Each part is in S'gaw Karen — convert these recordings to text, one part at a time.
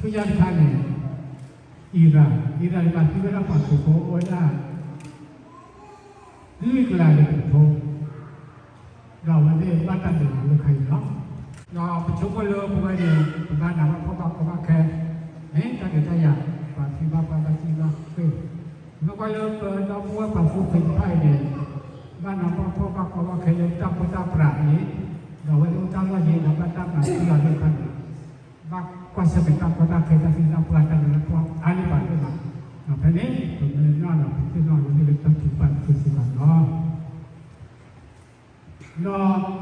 ဆူညါတခါန့ၣ် အံရၣ်, အံရၣ်န့ၣ် ဘၣ်သံဝဲဒၣ်ပှၤခရံာ်ဖိအိၣ်ဝဲဒၣ် လွံၢ်ကလးန့ၣ်တကထိ, ဒီးအဝဲသ့ၣ်ဘၣ်တၢ်ဒုးလီၤလၢခါအံၤလီၤ. ဒီးပဆိကမိၣ်လၢပဝဲန့ၣ် ပဘၣ်နးဘၣ်ဖှီၣ်ဘၣ်ကီဘၣ်ခဲ, မ့ၢ်တၢ်ဒုးတၢ်ယၤ, ပှၤသံဘၣ်ပှၤဘၣ်သံဘၣ်ဃ့ၢ်, မ့ၢ်ကွၢ်လၢပဒီပုၢ်ဝဲၢ်ပှၤဖိသ့ၣ်တဖၣ်အံၤန့ၣ် ဘၣ်နးဘၣ်ဖှီၣ်ဘၣ်ကီဘၣ်ခဲလၢတၢ်ပၢတၢ်ပြးအံၤ, ဒီးအဝဲသ့ၣ်အိၣ်တၢ်လီၢ်ယံၤဒီးဘၣ်တၢ်မၤသံအီၤသ့ၣ်တဖၣ်န့ၣ် ဘၣ်ကွၢ်ဆၢၣ်မဲာ်တၢ်ကီတၢ်ခဲတၢ်သံတၢ်ပှၢ်တၢ်နးတၢ်ဖှီၣ်အါန့ၢ်ဘၣ်သ့ၣ်မး, ဒီးဖဲန့ၣ် ပမ့ၢ်နီၢ်ဒီးပသ့ၣ်နီၣ်အဝဲသ့ၣ်လၢတၢ်ထုကဖၣ်တဖုစ့ၢ်ကီးလီၤ. ဒီး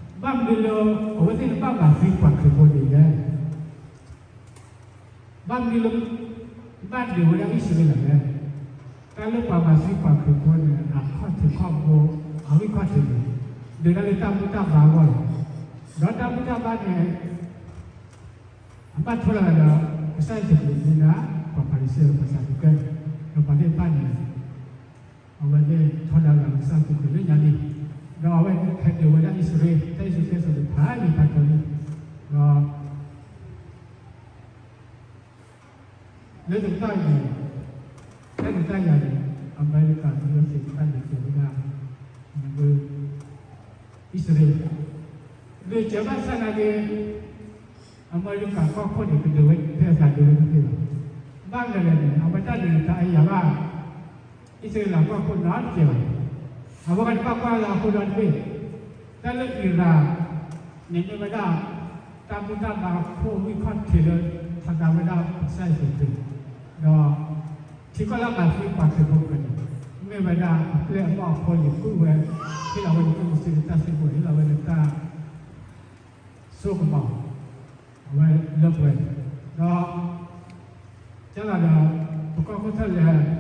ဘၣ်မနုၤလၢ အဝဲသ့ၣ်တဘၣ်မၤသံပှၤခရံာ်ဖိန့ၣ်လဲၣ်. ဘၣ်မနုၤလၢ ဘၣ်ဒုးဝဲဒၣ်အံၣ်စရ့လးလဲၣ်. တၢ်လၢပှၤမၤသံပှၤခရံာ်ဖိန့ၣ် အခီၣ်ထံးခီၣ်ဘိ အဂံၢ်ခီၣ်ထံးန့ၣ် ဒုးတၢ်လၢတၢ်ဘူၣ်တၢ်ဘါအဂီၢ်လီၤ. ဒီးတၢ်ဘူၣ်တၢ်ဘါန့ၣ် အဘၣ်ထွဲလီၤဒီး ကစၢ်ယ့ၣ်ၡူးခရံာ်မ့ၢ်ဒၣ် ပှၤဖၤရံၤၡဲ ပှၤစၤဒူးကဲ ဒီးပှၤသ့ၣ်တဖၣ်န့ၣ် အဝဲသ့ၣ်ထီဒါလီၤကစၢ်ယ့ၣ်ၡူးခရံာ်လၢညါန့ၣ်, ဒီးအဝဲဟဲဒုးဝဲဒၣ်အံၣ်စရ့လး တၢ်အံၣ်စရ့လးခဲစိာ်န့ၣ် ဖးယံၤဖးထီလံ, ဒီး လၢတကတီၢ်အံၤန့ၣ် တၢ်ဒုးတၢ်ယၤန့ၣ် အမဲရကၤ ယူအက်စ် တၢ်ဒုးစဲးဝဲဒၣ် လၢ အံၣ်စရ့လး ဒုးစဲးဘၣ်ဆၣ်နာ်က့ အမဲရကၤကီၢ်ခိၣ်န့ၣ် ကဒုးဝဲဖဲအသးဒုးဝဲတသ့ဘၣ်. ဘၣ်မနုၤလဲၣ်န့ၣ် အဝဲတၢ်ဒုးတၢ်အါယၤဘၣ် အံၣ်စရ့လးကီၢ်ခိၣ်နီတစဲးဘၣ်. အဝဲကဘၣ်ကွၢ်လၢအဃိဒီတဘ့ၣ် တၢ်လၢအံရၣ်န့ၣ်မ့ၢ်ဝဲဒၣ် တၢ်ဘူၣ်တၢ်ဘါခိၣ်ဂံၢ်ခီၣ်ထံးလၢ ထီဒါဝဲဒၣ်ကစၢ်ယ့ၣ်ၡူးခရံာ်, ဒီး ထံကီၢ်လၢအမၤသံပှၤခရံာ်ဖိခဲအံၤန့ၣ် မ့ၢ်ဝဲဒၣ်အပျဲၢ်အဘီၣ်အဖိအလံၤ ဃုာ်ဝဲ ဟ့ၣ်လီၤဝဲဒၣ်သုးမုၢ်သံၣ်ဘိ တၢ်စိၢ်ဖိ ဟ့ၣ်လီၤဝဲဒၣ်တၢ် စိကမီၤ အဝဲလၢပှဲၤ, ဒီး ကဲလီၤဒီး ပကီၢ်ခိၣ်ထၢၣ်လဲၤ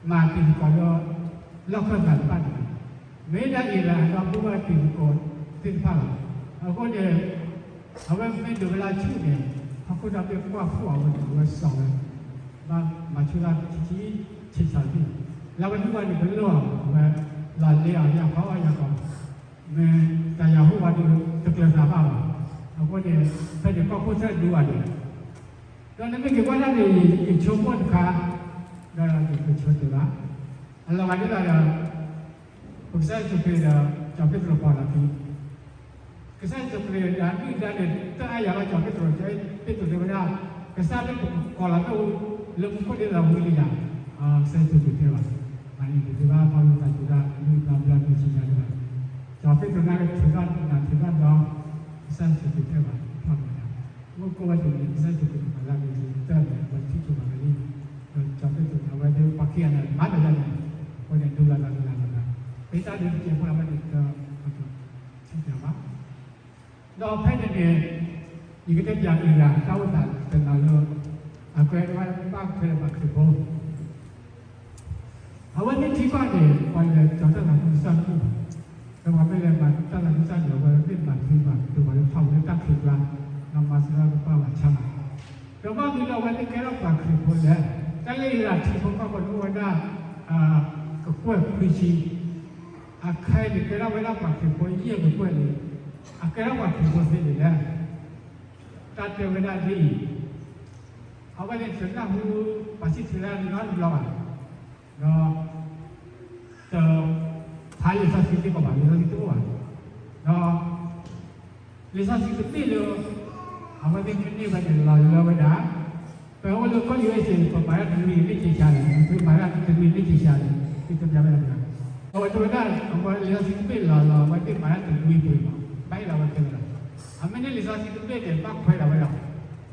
မၤတံၤသကိးဒီး လီၢ်ခၢၣ်သးတဖၣ်န့ၣ် မ့ၢ်ဒၣ်အံၤလၢအဒီပုၢ်ဝဲၢ်တံၤသကိးသ့ၣ်တဖၣ်လီၤ. အဃိန့ၣ် အဝဲမ့ၢ်ဒိးဝဲဒၣ်ဆူၣ်န့ၣ် ဟီၣ်ခိၣ်ဒီဘ့ၣ်ကွၢ်ဖှိၣ်အဝဲန့ၣ် အဝဲစိာ်ဝဲ ဘၣ်မၤဆူၣ်တၢ်ထံထံ ဆံးဆါသံ လၢအဝဲသ့ၣ်ဝဲန့ၣ် ကလီၢ်အဝဲ လီၤလဲအီၤယၢ်ခီယၢ်ခီ မ့ၢ်တၢ်ယၤဟူးဝဲဒီး တကျၢၤသးဘၣ်လီၤ. အဃိန့ၣ် ဖဲန့ၣ်ကီၢ်ခိၣ်ထၢၣ်ဒူဝဲန့ၣ် ဒီးနမ့ၢ်က့ၤကွၢ်ဒၣ်န့ၣ် ယဆိကမိၣ်တခါ ဒီးယကဆိကမိၣ်ဘၣ် အလီၤဂာ်ဒ်သိးဒီး ပကစၢ်ယ့ၣ်ၡူးခရံာ်ဒီး စီၤပ့းတရူးကိးလီၤခံ ကစၢ်ယ့ၣ်ၡူးခရံာ်ဒီး ဒုၣ်ဒါန့ၣ် တၢ်အါယၤဘၣ်စီၤပ့းတရူး, စီၤပ့းတရူးတဲဝဲဒၣ် ကစၢ်မ့ၢ်ကကိးလီၤမ့ၣ်အူ လၢမူခိၣ်ဒ်သိးဝံၤလံယၤ, ကစၢ်ယ့ၣ်ၡူးခရံာ်တဲဘၣ်, မၤန့ၣ်တသ့ဘၣ် ပီလူးသးစူၤဒၣ် လွံၢ်ဘျီဘျီလွံၢ်ဆံယၤတဘၣ်, စီၤပ့းတရူးန့ၣ်ကထုးထီၣ်နးထုးထီၣ်ဒီး ကစၢ်ယ့ၣ်ၡူးခရံာ်တဲဘၣ် ထီၣ်မၤဒၣ်, မ့ၢ်ကိးဝဲဒ်န့ၣ် ကစၢ်ယ့ၣ်ၡူးခရံာ်မၤလၢအဂ့ၤကတၢၢ်န့ၣ် အဝဲထံၣ်ဆိပာ်ဝဲလံ, ဒီးစီၤပ့းတရူးန့ၣ် အဝဲသ့ၣ်ပှၤခံဂၤန့ၣ် မၤတၢ်ဒ်န့ၣ်, အဃိန့ၣ် ဒူလီၤသးလၢလၢ်လၢ်, ပတၢ်ဒုးတကဲးဖိလၢအဝဲန့ၣ် ဆၢတဲာ်ဘၣ် ဒီးဖဲန့ၣ်န့ၣ် ယကတဲပၠးအံၤဒၣ် တၢ်အိၣ်သးတနီၤလၢ အကဲဝဲဘၣ်ထွဲဒီးပှၤခရံာ်ဖိ အဝဲသ့ၣ်ထံကီၢ်န့ၣ် ပှၤလဲၤကၠီၤတၢ်သးခုကစီၣ်တမုာ်ဘၣ်, ဒီးပှၤမ့ၢ်လဲၤမၤတၢ်သးခုကစီၣ်န့ၣ် အဝဲသ့ၣ်မၤသံဘၣ် ဒိးပှၤလၢထီၣ်ဝဲလၢတၢ်ခံးကျါ, ဒီးမၤစၢၤတၢ်ကပၣ်ဝဲဆါမး, ဒီးဘၣ်မနုၤလၢအဝဲသ့ၣ်ကဲထီၣ်ပှၤခရံာ်ဖိလဲၣ်, တၢ်လၢအံၤဒၣ်ထံဖိကီၢ်ဖိန့ၣ်အိၣ်ဝဲဒၣ် ကကွဲၢ်ခွံဆံ အခဲအံၤန့ၣ်ကဲထီၣ်ဝဲဒၣ်ပှၤခရံာ်ဖိယဲၢ်ကကွဲၢ်န့ၣ်, အကဲထီၣ်ပှၤခရံာ်ဖိသ့န့ၣ်လဲၣ်, တၢ်တဲဝဲဒၣ်ဒ်အံၤ, အဝဲန့ၣ်တနၢ်ဟူ ပှၤစံၣ်ထံးတၢ်နီတဘျီဘၣ်, ဒီး တ ဖးလံာ်စီဆှံသ့ၣ်ကီးဘၣ် လံာ်စီဆှံတအိၣ်ဘၣ်, ဒီး လံာ်စီဆှံတဘ့ၣ်လၢ အဝဲသ့ၣ်မ့ၢ်န့ၢ်ဝဲန့ၣ် လီၤလၢဝဲဒၣ်, ပအိၣ်လၢကီၢ် ယူအ့ၣ်အ့ၣ် ပမၤတၢ်တနွံန့ၣ်က့ၤဆါန့ၣ် ပမၤတၢ်တနွံန့ၣ်က့ၤဆါန့ၣ် သုတပျၢ်ဝဲဒၣ်တဂၤ, အဝဲတဲဝဲဒၣ် အဝဲလံာ်စီဆှံတဘ့ၣ်လီၤလီၤ အဝဲသ့ၣ်မၤတၢ်တနွံပှဲၤမး ဘၣ်အ့ၣ်လီၤဝဲခဲလၢာ်, အမ့ၢ်န့ၢ်လံာ်စီဆှံတဘ့ၣ်န့ၣ် ဘၣ်ခွဲးလီၤဝဲဒၣ်,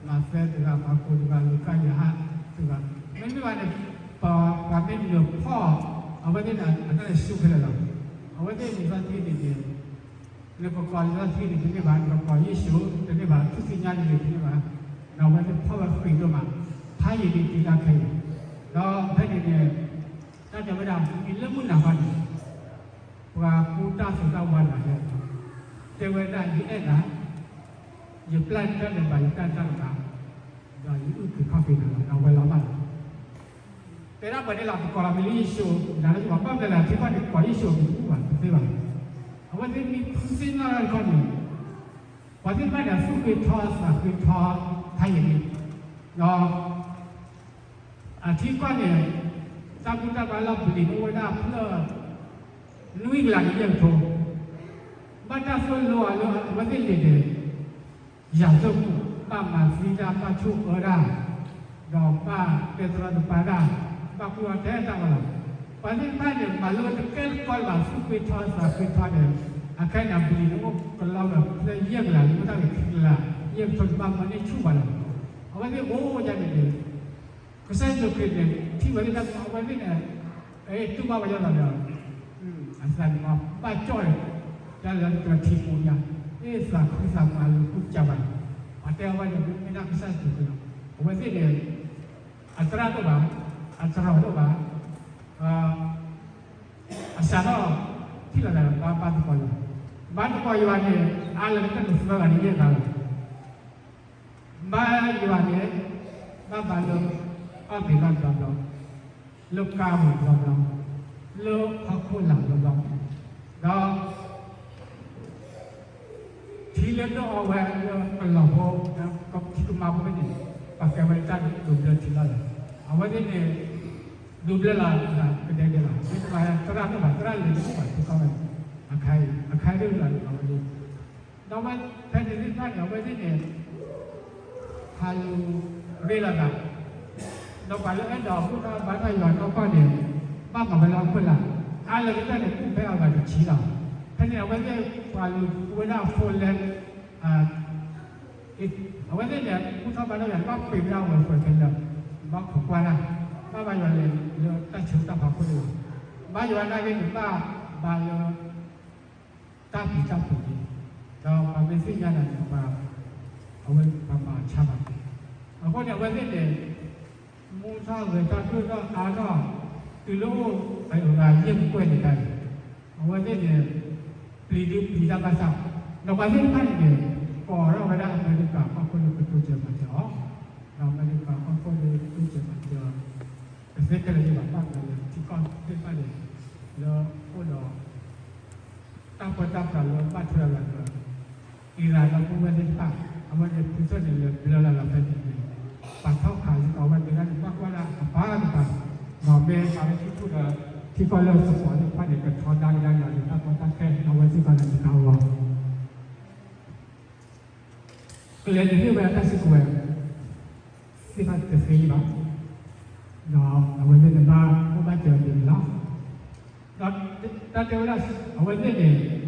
မးသဲတဂၤ မၢ်ကူးတဂၤ လူၤကၣ် ယိၤဟၣ်တဂၤ, မ့မ့ၢ်ဘၣ်န့ၣ် ပှၤမ့ၢ်နုာ်ဖီၣ် အဝဲသ့ၣ်န့ၣ် အတၢ်န့ၣ်ဆူၣ်ခဲလၢာ်လီၤ, အဝဲသ့ၣ်လံာ်စီဆှံန့ၣ်န့ၣ် နကကိးလံာ်စီဆှံန့ၣ်တန့ၢ်ဘၣ်, နကကိးယ့ၣ်ၡူးတန့ၢ်ဘၣ်, ထူၣ်စုညါန့ၣ်တန့ၢ်ဘၣ်, ဒီးအဝဲသ့ၣ်ဖီၣ်ဝဲဃံးဒိၣ်မး, ဖးယံာ်ဒ်တုၤလၢခဲအံၤ, ဒီးဖဲန့ၣ်န့ၣ် တၢ်တဲဝဲဒၣ် မ့ၢ်လၢမုၢ်နၤခီန့ၣ် ပှၤကူတၢ်စိတၢ်ဝါနၤလၢ တဲဝဲဒၣ် ယအဲၣ်နၤ, ယပျၢ်တၢ်ဒဲးဘး ယပျၢ်တၢ်ဒဲးဘး, ဒီးယအုၣ်က့ၤခီၣ်က့ၤနၤလီၤ ဒီးဝဲလီၤဘၣ်လီၤ တဲဒၣ်ပှၤန့ၣ်လီၤ ပကိးလီၤမ့ၢ်လၢယ့ၣ်ၡူး နၤလၢယဘၣ်ဘၣ်မနုၤလဲၣ် ထံကီၢ်န့ၣ်ကိးယ့ၣ်ၡူးအမံၤတဘူၣ်ဘၣ် တသ့ဘၣ်. အဝဲသ့ၣ်မ့ၢ်ဖုသ့ၣ်နီၣ်တၢ်တခီန့ၣ် ပှၤသ့ၣ်တဖၣ်န့ၣ် သူၣ်ဃ့ထီသးဃ့ထီ ခါအံၤန့ၣ်, ဒီး အထံကီၢ်န့ၣ် တၢ်ဘူၣ်တၢ်ဘါလီၢ်ပျံၤန့ၣ်အိၣ်ဝဲဒၣ်ဖျၢၣ် နွံကလးန့ၣ်ယဲၢ်ကထိ, ဘၣ်တၢ်သိၣ်လိအီၤလၢအဝဲသ့ၣ်န့ၣ်န့ၣ် ယၤသိၣ်မူၣ် ဘၣ်မၤသံတၢ် ဘၣ်ဆိၣ်အၢတၢ် ဒီးဘၣ်တဲတရီတပါတၢ်, ဘၣ်ကွံာ်အီၤထဲတၢ်ဝဲလီၤ. ပှၤသ့ၣ်တဖၣ်န့ၣ် မၤလိတကဲတကီလၢၤဘၣ် သူၣ်ဃ့ထီသးဃ့ထီန့ၣ်, အခဲအံၤန့ၣ် ပျံၤန့ၣ်အိၣ်ကလီဒီးဖျၢၣ်ယဲၢ်ကလးန့ၣ် အိၣ်တၢ်ဂ့ၤခံကလး, ယဲၢ်ကထိန့ၣ် ဘၣ်မၤန့ၢ်ဆူၣ်ပှၤလီၤ. အဝဲသ့ၣ်အိၣ်ဒ်န့ၣ်န့ၣ် ကစၢ်ယ့ၣ်ၡူးခရံာ်န့ၣ် ထံၣ်ဝဲသ့ၣ်တၢ်အဝဲသ့ၣ်န့ၣ် အဲ တူၢ်ဘၣ်ဝဲဒၣ်ဒီး အသးန့ၣ်မ့ၢ်ဘၣ်ကၠီၣ်န့ၣ် တၢ်လၢတထံၣ်ပူၤညါ, အ့ သးခုသးမၤလိာ်ကူစၢ်ဘၣ်, ပှၤတဲအဝဲန့ၣ် မ့ၢ်ဒၣ်ကစၢ်ယ့ၣ်ၡူးခရံာ်လီၤ. အဝဲသ့ၣ်န့ၣ် အသရၣ်ဒိၣ်ဘၣ်, အတြီဒိၣ်ဘၣ်, အစးထီၣ် ထံၣ်လိာ်သးဒီး ဘါသကိးယွၤ, ဘါသကိးယွၤန့ၣ် အါလၢကတၢၢ်န့ၣ်သၢဂၤန့ၣ်ယဲၢ်ဂၤလီၤ. ဘါယွၤန့ၣ် ဘၣ်ဘါလၢ အီၣ်ဘ့းလီၢ်ဘျီဘျီ, လၢကါဝံၤဘျီဘျီ, လၢဟီၣ်ခိၣ်လာ်ဘျီဘျီ, ဒီး ထံလၢဒိၣ်အီဝဲလၢကလီၤဖိ, ထံကမါဖိဖဲန့ၣ် ပှၤကဲဝဲတၢ်ဒိးဘျၢထံလီၢ်လီၤ. အဝဲသ့ၣ်န့ၣ် ဒိးဘျၢလီၤကဒဲကဒဲလီၤ, မ့ၢ်တမၤသရၣ်ဒိၣ်ဘၣ် သရၣ်လၢနအိၣ်ဘၣ်ထံကီၢ်ဝဲ, အခါအံၤ အခါဒိၣ်လီၤအဝဲသ့ၣ် ဒီးဝဲဖဲန့ၣ်သ့ၣ်တဖၣ်န့ၣ် အဝဲသ့ၣ်န့ၣ် ဟးလူၤရ့လိာ်သး, ဒီးပှၤလၢအဲၣ်ဒိးဘူၣ်ထီၣ်ဘါထီၣ်ယွၤနီၢ်ကီၢ်န့ၣ် ဘၣ်မၤဝဲလၢဟီၣ်ခိၣ်လာ်, အါလၢကတၢၢ်န့ၣ် ကူၣ်ဖဲအဂၤတဆံလီၤ. ဖဲန့ၣ် အဝဲသ့ၣ်ပှၤလူၤဝဲဒၣ်ဖိလဲ, အဝဲသ့ၣ်န့ၣ် ဘူၣ်ထီၣ်ဘါထီၣ်ယွၤ ဘၣ်ပှ့ၤဝဲဒၣ်ဝဲပှဲၤခဲလၢာ်, ဘၣ်ခိးကွၢ်တၢ်, ဘၣ်ဘါယွၤလဲၤလၢတၢ်ဆၢတၢ်ဖးခိၣ်န့ၣ်လီၤ. ဘါယွၤနာ်က့န့ၣ် ဘၣ်ဘါလၢ တၢ်ပျံၤတၢ်ဖုးန့ၣ်, ဒီးပှၤမ့ၢ်သ့ၣ်ညါနၤန့ၣ် ပှၤ, အဝဲပှၤမၤဆါဘၣ်, အဃိန့ၣ် အဝဲသ့ၣ်န့ၣ် မူထီၣ်ဂဲၤထီၣ်ဒိၣ်ထီၣ်အါထီၣ်, တုၤလၢအိၣ်အဂၤယဲၢ်ပူၤကွံာ်န့ၣ်တၢ်န့ၣ်, အဝဲသ့ၣ်န့ၣ် ပျံၤဒုပျံၤတၢ်ဘၣ်ဆၣ်, ဒီးပှၤသ့ၣ်တဖၣ်န့ၣ်န့ၣ် ကိးထီၣ်ဝဲဒၣ်အမဲရကၤဟီၣ်ခိၣ်လၢကတိစၢၤမၤစၢၤအီၤ, ဒီးအမဲရကၤဟီၣ်ခိၣ်လၢကတိစၢၤမၤစၢၤ ကသ့ခဲလၢာ်ယဘၣ်ဘၣ်လၢထံကီၢ်သ့ၣ်တဖၣ်န့ၣ် လၢအိၣ်ဒီး တၢ်ပၢတၢ်ပြးလၢဘၣ်ထွဲအဂၤဒီး အံၤရၣ်ဒီးပုၢ်ဝဲၢ်သ့ၣ်တဖၣ်, အဝဲန့ၣ်ဖုသၢၣ်န့ၣ် လဲၤဘျၢလီၤလီၤဖဲန့ၣ်န့ၣ်, ပာ်ထီၣ်ခးစ့ၢ်ကီးဝဲသ့ၣ်တဖၣ်န့ၣ် ဘၣ်ကွၢ်ဒၣ်အပၢ်တပၤ, ဒီးမ့ၢ်ပာ်ဝဲထံခိၣ်ဒီးထံကီၢ်လၢစပီးသ့ၣ်တဖၣ်န့ၣ် ကထီဒါကဒါက့ၤအီၤလၢတၢ်ကီတၢ်ခဲ ဒီးအဝဲစ့ၢ်ကီးန့ၣ်တကးအဂီၢ် ကလဲၤနုာ်ဟ့ၣ်ဝဲတၢ်စုကဝဲၤ သ့ၣ်တဖၣ်တသ့လၢၤဘၣ်, ဒီးအဝဲသ့ၣ်န့ၣ်ဘၣ်အိၣ်ဘၣ်စၢၤဒ်န့ၣ်လီၤ. ဒီးတၢ်တဲဝဲဒၣ် အဝဲသ့ၣ်န့ၣ်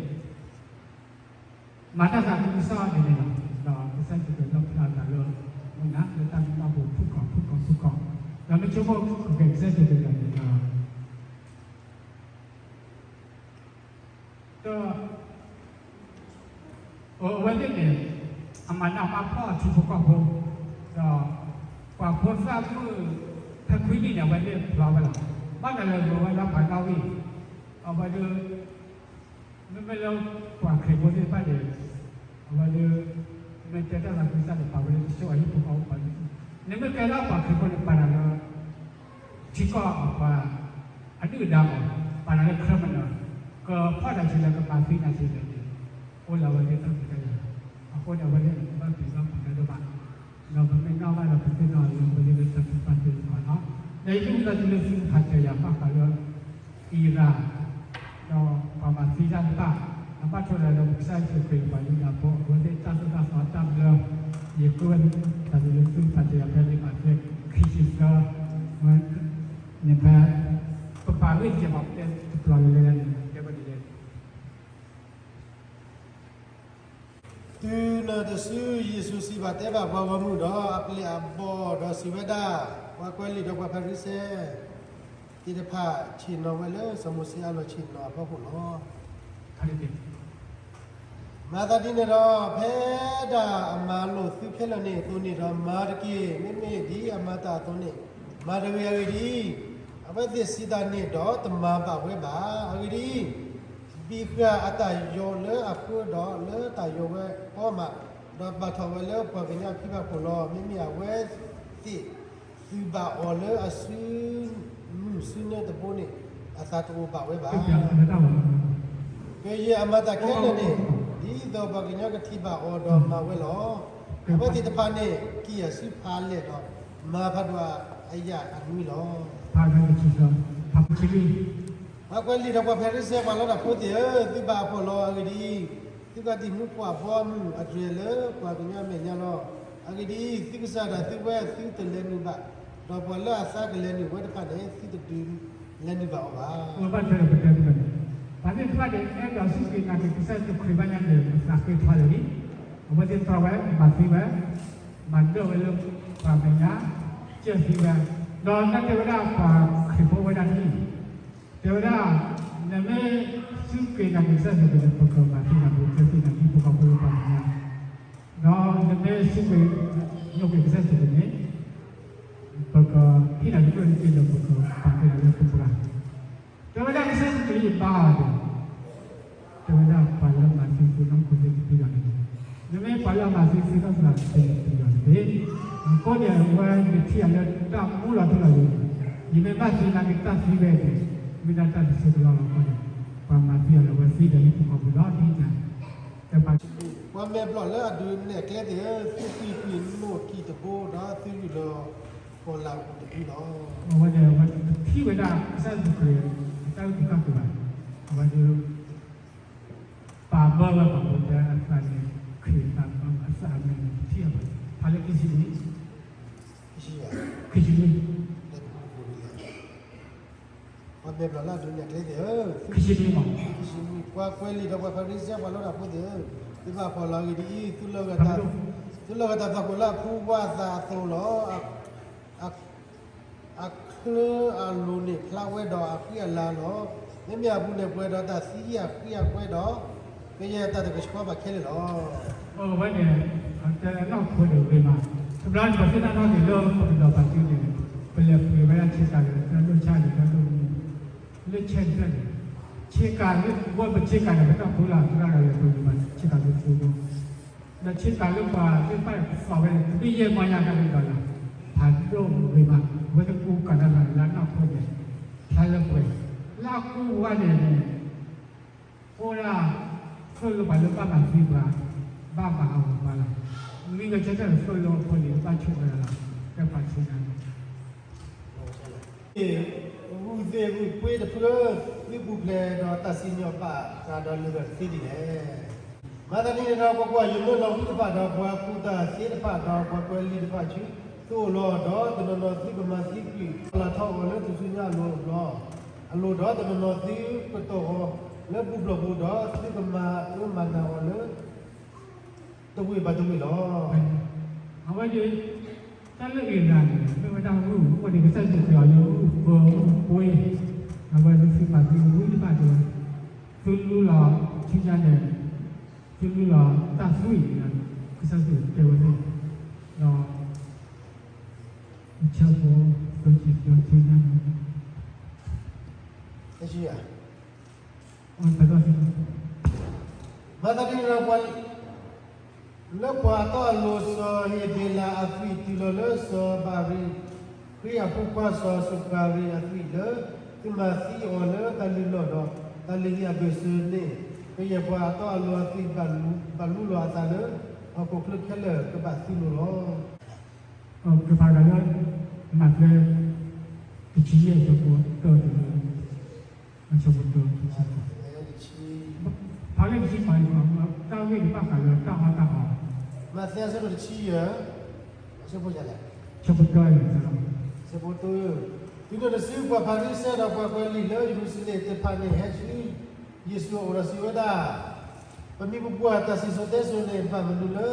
မၤတၢ်သးခုကစီၣ်ဒ်န့ၣ်လီၤ. ဒီးကစၢ်ယ့ၣ်ၡူးခရံာ်လီၣ်ဖျါအသးလၢ မုၢ်နၤလၢတၢ်မူဘၣ်ဖှိၣ် ဖုၣ်ကိာ်ဖုၣ်ကိာ်ဖုၣ်ကိာ်, ဒီးမ့ၢ်ဆိကမိၣ်ကကဲကစၢ်ယ့ၣ်ၡူးခရံာ်န့ၣ်ဒီး ဒီး အဝဲသ့ၣ်န့ၣ် အမၤနးမၤဖှီၣ်အထံဖိကီၢ်ဖိ, ဒီး ပှၤဖိသၣ်မုၣ် ဖဲခွံနံၣ်န့ၣ် အဝဲသ့ၣ်ဖျါဝဲလီၤ. ဘၣ်နၤလၢဂီၤဝဲလၢပှၤနီၣ်ဂံၢ်, အဝဲဒၣ် မ့မ့ၢ်လၢပှၤခရံာ်ဖိသ့ၣ်တဖၣ်န့ၣ် အဝဲဒၣ် မ့ၢ်တဲတၢ်သးခုကစီၣ်န့ၣ် ပာ်ဝဲလၢတစိၢ်အဟံၣ်ဖိဃီဖိပှၤ, နမ့ၢ်ကဲလၢပှၤခရံာ်ဖိန့ၣ် ပာ်နၤလၢ ထံကီၢ်အပှၤ အဒုၣ်အဒါမး, ပာ်နၤလၢခရၢၣ်မနုၤ, ကဖီၣ်နၤဆံးလဲၣ် ကမၤသံနၤဆံးလဲၣ်န့ၣ် အိၣ်လၢအဝဲသ့ၣ်တၢ်ခွဲးတၢ်ယာ်, အဃိန့ၣ် အဝဲသ့ၣ်န့ၣ် ဘၣ်ပျံၤဘၣ်ဖုးတၢ်ဒိၣ်မး, ဒီးပမ့ၢ်နီၣ်ဘၣ်ဒီးပသ့ၣ်နီၣ်လၢအဝဲသ့ၣ်လၢတၢ်ထုကဖၣ်သ့ၣ်တဖၣ်လီၤ. ဒီးယသူၣ်ကံၢ်သးလဲလၢသုကဖးစၢၤယၤဘၣ်ဃးလၢ အံရၣ် ဒီးပှၤမၤသံတၢ်တဖၣ်, အဘၣ်ထွဲဒီးလၢကစၢ်ယ့ၣ်ၡူးခရံာ်ပှၤလုၢ်လၢ်ဖိ အဝဲသ့ၣ်တၢ်သိၣ်တၢ်သီတၢ်ဘျၢ, ယဃ့ဝဲသးလၢသုကဖးစၢၤယၤဖဲလံာ်မးသဲ ခံဆံသၢ, န့ၣ်ဖဲ ပပာ်ဂ့ၢ်တကဲးပှၤတဲတပျီၤလဲၤလဲၤန့ၣ် တဲဝဲဒ်လဲၣ် တုၤနုၤတစု ယ့ၣ်ၡူးစံးဘၣ်တဲဘၣ်ပှၤဂီၢ်မုၢ်ဒီးအပျဲၢ်အဘီၣ်ဒီးစံးဝဲဒၣ်, ပှၤကွဲးလံာ်ဒီးပှၤဖၤရံၤၡဲသ့ၣ်တဖၣ် ဆ့ၣ်နီၤဝဲလၢစီၤမိၤၡ့အလီၢ်ဆ့ၣ်နီၤအဖီခိၣ်လီၤ. မၤသးဒ်န့ၣ်ဒီး ဖဲဒၣ်အမၤလိာ်သုခဲလၢာ်န့ၣ်အသိးန့ၣ်ဒီးမၤတက့ၢ်. မ့မ့ၢ်ဒ်အမၤတၢ်အသိးန့ၣ် မၤတဂ့ၤ. အဂ့ၢ်ဒ်အံၤ, အဝဲသ့ၣ်စံးတၢ်န့ၣ်ဒီးတမၤဘၣ်ဝဲဘၣ်. အဂ့ၢ်ဒ်အံၤ, ဘံဃာ်အတၢ်ယိးလၢအဃၢဒီးလၢတၢ်ယိးဝဲအီၤမး, ဒီးပာ်ထီၣ်ဝဲလၢပှၤကညီအဖံဘၣ်ခိၣ်လီၤ. မ့မ့ၢ်အဝဲသ့ၣ်သုးဘၣ်အီၤလၢအစုမုၢ်စုနၢတဘိန့ၣ် အသးတအိၣ်ဘၣ်ဝဲဘၣ်. ကယဲၢ်အမၤတၢ်ခဲလၢာ်န့ၣ် ဒ် ဒ်သိးပှၤကညီကထံၣ်ဘၣ်အီၤဒီးမၤဝဲလီၤ. အဝဲသ့ၣ်တဖၣ်န့ၣ် က့ၤအစုဖးလဲၢ်ဒီး မၤဖးဒိၣ်အယၣ်အနွံလီၤ. ပှၤကွဲးလံာ်ဒီးပှၤဖၤရံၤၡဲ ပှၤလီတၢ်ဖိသ့ၣ်ဧၢ, သုဘၣ်အဖှီၣ်လီၤ. အဂ့ၢ်ဒ်အံၤ, သုကဒုးမူပှၤဘီမုၢ်အတြဲၤလၢပှၤကညီအမဲာ်ညါလီၤ. အဂ့ၢ်ဒ်အံၤ, သုကစၢ်ဒၣ်သုဝဲသုတလဲၤနုာ်ဘၣ်, ဒီးပှၤလၢအသါကလဲၤနုာ်ဝဲတဖၣ်န့ၣ် သုတဒုးလဲၤနုာ်ဘၣ်အီၤဘၣ်. ပတဲပတဲပတဲ, ပှၤသ့ၣ်တဖၣ်န့ၣ်အဲၣ်ဒိးစူၢ်က့ၤနာ်က့ၤကစၢ်ယ့ၣ်ၡူးခရံာ်ဘၣ်ညါန့ၣ် ပသးဃ့ထီလၢာ်လံ. အဝဲသ့ၣ်တြီဝဲ, မၤသံဝဲ, မၤဒၢၣ်ဝဲလၢပှၤမဲာ်ညါ, ကၢၢ်သံဝဲ, ဒီးတၢ်တဲဝဲဒၣ်ပှၤခရံာ်ဖိဝဲဒၣ်န့ၣ်, တဲဝဲဒၣ်, နမ့ၢ်စူၢ်က့ၤနာ်က့ၤကစၢ်ယ့ၣ်ၡူးခရံာ်န့ၣ် ပကမၤသံနၤ, ပကကၢၢ်သံနၤ ဒ်ဖိကီၢ်ဖိပှၤမဲာ်ညါ, ဒီးနမ့ၢ်စူၢ်က့ၤယ့ၣ်ၡူးခရံာ်န့ၣ် ပကဟ့ၣ်နၤတၢ်ကလုၢ်က့ဒီး ပကပာ်က့ၤနၤလၢပပှၤ, တဲဝဲဒၣ်ကစၢ်ယ့ၣ်ၡူးခရံာ်ဘၣ်ဒီး, တဲဝဲဒၣ်ပှၤလၢမၤသံသုနီၢ်ခိသ့ၣ်တဖၣ်လီၤန့ၣ်, နမ့ၢ်ပှၤလၢအမၤသံသုနီၢ်ခိသ့ၣ်တဖၣ်တဂ့ၤ, အဃိန့ၣ် အဝဲန့ၣ်ထံၣ်ယၤလၢတၢ်မူလီၤထူလီၤယိာ်, ယမ့ၢ်ဘၣ်သံနာ်က့ၤတၢ်သံဝဲအံၤ, မ့ၢ်ဒၣ်တၢ်တဆဲးကလီလီၤအဃိန့ၣ်, ပှၤမၤသံအီၤလၢအဝဲသံဒီးဟံၣ်ဖိဃီဖိဒီးဟံၣ်ညါ, တၢ်ပာ် ပှၤမဲာ်ဘျီၣ်လၢအဒုးနဲၣ်ကျဲသ့ၣ်ဧၢ, သုကွံာ်ကွံာ်နိၣ်ထံၣ်တဘိဒီးသုယူၢ်လီၤကီၤလၤအူးတဘိလီၤ. အဝဲန့ၣ် အဝဲတထံၣ်ဝဲဒၣ်ကစၢ်ယ့ၣ်ၡူးခရံာ် အတၢ်အုၣ်က့ၤခီၣ်က့ၤဘၣ်, အဝဲဒၣ် ပာ်ဘၢဝဲပှၤဖိတဲအသးန့ၣ်, ခရံာ်အသးန့ၣ် အသးအမဲာ်န့ၣ် တထံၣ်အဘၣ်, ဖးလၢခံဆံလွံၢ်, ခံဆံလွံၢ်, ပှၤမဲာ်ဘျီၣ်လၢအဒုးနဲၣ်ကျဲသ့ၣ်ဧၢ, ခံဆံလွံၢ်မး, ခံဆံလွံၢ်, ပှၤကွဲးလံာ်ဒီးပှၤဖၤရံၤၡဲ ပှၤလီတၢ်ဖိသ့ၣ်ဧၢ, သုဘၣ်ဖှီၣ်လီၤ. အဂ့ၢ်ဒ်အံၤ, သုလၢာ်ဂၢၢ်တၢ်, သုလၢာ်ဂၢၢ်တၢ်သးခိၣ်လၢအဖှူဝါအသးအသိးလီၤ. အချၢအလိၤန့ၣ်ဖျါဝဲဒီးအဃံအလၤလီၤ. မ့မ့ၢ်အပူၤန့ၣ်ပှဲၤဒီးတၢ်သံအဃံအကွဲဒီး, ကယဲၢ်တၢ်တကဆှီဘၣ်ခဲလၢာ်လီၤ. အဝဲန့ၣ်, အတဲနီၢ်ခိန့ၣ်ဂ့ၤမး, တဘျီန့ၣ် ပသ့ၣ်နီၣ်ထီၣ်က့ၤလၢပကဒီးပာ်စုန့ၣ်, ပလဲၤပှ့ၤဝဲဒၣ်ဆ့ကၤလၢတၢ်ဒိၣ်ဆၣ်န့ၣ် တၢ်ဒိၣ်မုၢ်, လၢဆဲးန့ၣ်, ဆ့ကၤလၢဝဲပဆ့ကၤန့ၣ် ပတၢ်ဖိလၢ်သရၣ်ဂၤလဲၤပှ့ၤဝဲဘၣ်ဆ့ကၤလၢသိဘိ ဒီးဆ့ကၤလၢပှၤသ့ၣ်တဖၣ်န့ၣ် ပသီၣ်ဝဲန့ၣ်တဘ့ၣ်ယဲၢ်မီညါတၢ်လၢဒီးလၢ်, ဖးဒိၣ်ဂ့ၤမး, အဝဲသ့ၣ်ကူကၤတၢ်လၢနီၢ်ခိန့ၣ်, ဖျါလၢပှဲၤ, လၢအကူဝဲန့ၣ်န့ၣ်, အိၣ်ဒၣ်, သိၣ်လၢပှၤလၢဘၣ်မၤသံပှၤ, ဘၣ်မၤအဂီၢ်ပှၤလီၤ, မ့ၢ်ဂဲၤဆၢထၢၣ်သိၣ်လၢအဖိန့ၣ် ဘၣ်ဆိၣ်ဝဲဒၣ်လီၤ, တၢ်ပာ်ဆ့ကၤန့ၣ် ဂုၢ်သ့ၣ်ဂုၢ်ပှ့ၤတဖုဧၢ, သုပူၤဖျဲးဒီးတၢ်စံၣ်ညီၣ်ပာ်သးဒီးလၢာ်ဂၢၢ်တသ့ဒ်လဲၣ်. မၤသးဒ်န့ၣ်ဒီး ပှၤကွၢ်ယမိၢ်လီၤဝံသ့ၣ်တဖၣ်ဒီး ပှၤကူၣ်တၢ်သ့တဖၣ်ဒီး ပှၤကွဲးလံာ်တဖၣ်ဆူ သုအိၣ်လီၤ, ဒီးတနီၤနီၤသုကမၤသံကွံာ် လၢထီၣ်အီၤလၢထူၣ်စုညါအလိၤ, အလိၤဒီးတနီၤနီၤသုကတီၢ်အီၤလၢဘူၣ်ဘျီၣ်ပူၤ, ဒီးသုကမၤအၢမၤနးအီၤလၢ တဝ့ၢ်ဘၣ်တဝ့ၢ်လီၤ. အဝဲဒၣ်, တၢ်လၢအ့ရၤန့ၣ် မ့ၢ်ဝဲဒၣ်ဂုၢ်အိၣ်န့ၣ် ကစၢ်ယ့ၣ်ၡူးခရံာ်အီၤလၢဂုၢ်ပှ့ၤ, အဝဲဒၣ်သုမၤသံဝံၤတဖၣ်တဲဝဲ, သုလူလီၤဆူညါန့ၣ်, သုလူလီၤတၢ်သွံၣ်, ကစၢ်ယ့ၣ်ၡူးတဲဝဲန့ၣ်, ဒီး, ဆၢဖိ, သုဆံးဆၢဆူညါန့ၣ် မၤသးဒ်န့ၣ်ဒီးပှၤ, လၢပှၤတီအလိၤ စီၤဟ့းဘ့လးအသွံၣ် တုၤလီၤလၢစီၤဘၤရံ, ခရံာ်အဖိခွါစီၤစကၤရံအသွံၣ်လၢ သုမၤသံအီၤလၢတၢ်လုၢ်လီၢ်ဒီး တၢ်လုၢ်ဟံၣ်အဘၢၣ်စၢၤန့ၣ်, ကယဲၢ်ပှၤအတီအလိၤအသွံၣ် ဘၣ်လူလီၤအသးလၢ ဟီၣ်ခိၣ်ချၢခဲလၢာ်ကဘၣ်သံလိၤလီၤ. ကဖးဒၣ်လၢ မးသဲ တဆံယဲၢ် အဆၢဖိတၢတုၤလၢ အဆၢဖိတၢ, ဖးလၢတဆံခွံန့ၣ် တၢ်ဂ့ၢ်တဘၣ်ဃးလၢတၢ်အီၣ်တၢ်အီ, မးသဲအဆၢဒိၣ်တဆံယဲၢ်, အဆၢဖိယဲၢ်လဲၣ်, အဆၢဖိတၢ, အဆၢဖိတၢ, တုၤနုၤတစု ပှၤဖၤရံၤၡဲဒီးပှၤကွဲးလံာ်လၢယရူၤၡလ့ၣ်သ့ၣ်တဖၣ်န့ၣ် ဟဲဆူ ယ့ၣ်ၡူးအအိၣ်ဒီးစံးဝဲဒၣ်, ပမ့ၢ်ပပှၤတၢ်စံၣ်စိၤတဲစိၤန့ၣ် ဘၣ်မနုၤလၢ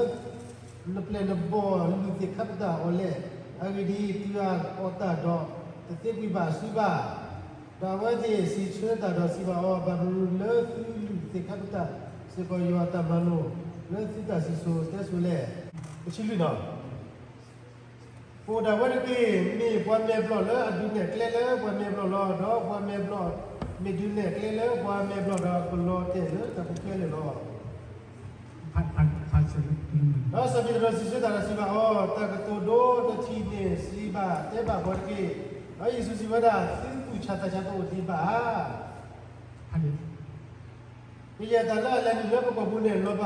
နပျဲၢ်နဘီၣ်လုၢ်သ့ၣ်ခါပတာ်အီၤလဲၣ်. အဂ့ၢ်ဒ်အံၤ, တုၤအအီၣ်တၢ်ဒီး တသ့ကွံာ်ဘၣ်အစုဘၣ်. ဒီးအဝဲသ့ၣ်စံးဆၢတၢ်ဒီးစံးဘၣ်အီၤ, ဘၣ်မနုၤလၢသုလုၢ်သ့ၣ်ခါပတာ် စ့ၢ်ကီးယွၤအတၢ်မၤလိာ်လၢသုတၢ်စံၣ်စိၤတဲစိၤလဲၣ်. ပဆံလွံၢ်နီၤ ပအိၣ်ဒၣ်ဝဲတက့ၢ်. မ့ၢ်ပှၤမဲာ်ဘျီၣ်လၢအဒုးနဲၣ်ကျဲလၢပှၤမဲာ်ဘျီၣ်လီၤ. ဒီးပှၤမဲာ်ဘျီၣ်မ့ၢ်ဒုးနဲၣ်ကျဲလၢပှၤမဲာ်ဘျီၣ်ဒီး ကလီၤတဲာ်လၢတၢ်ပူၤဖျဲးလၢာ်လီၤ. ဒီးစီၤပ့းတရူးစံးဆၢတၢ်ဒီးစံးဘၣ်အီၤ, တၢ်ကတိၤဒိတထံၣ်န့ၣ် စံးဘၣ်တဲဘၣ်ပှၤတက့ၢ်. ဒီးယ့ၣ်ၡူးစံးဝဲဒၣ်, သုသူၣ်ဆးသးဆးတအိၣ်ဒံးဘၣ်ဧါ. ကယဲၢ်တၢ်လၢအလဲၤနုာ်လၢပကီၢ်ပူၤန့ၣ် လီၤဘၣ်ဝဲလၢပဟၢဖၢပူၤဒီး ဘၣ်တၢ်ကွံာ်တံာ်ကွံာ်အီၤလၢအအ့ၣ်ဆါအလီၢ်န့ၣ် သုနၢ်တပၢၢ်ဒံးဘၣ်. တၢ်ဂ့ၢ်ဝဲန့ၣ် ဘၣ်ဃးယၤန့ၣ် အဒိပဝဲပကဲဘၣ်ကဲပီလီၤ. ပအီၣ်ထီၣ်ညၣ်, ပအီၣ်ညၣ်အုၣ်ထံ, ပအီၣ်တမ့ၢ်သၣ်, ပှၤတနီၤတဲဝဲအဝဲကဲဘၣ်ကဲပီ ပအီၣ်ထီၣ်ညၣ်လီၤ. ဘၣ်မနုၤလီၤ, တၢ်န့ၣ် ဘၣ်မနုၤလၢအီၣ်ညၣ်အုၣ်ထံလီၤ, ဘၣ်မနုၤတမ့ၢ်သၣ်လီၤ မ့ၢ်တမ့ၢ် အိၣ်တၢ်ဂ့ၢ်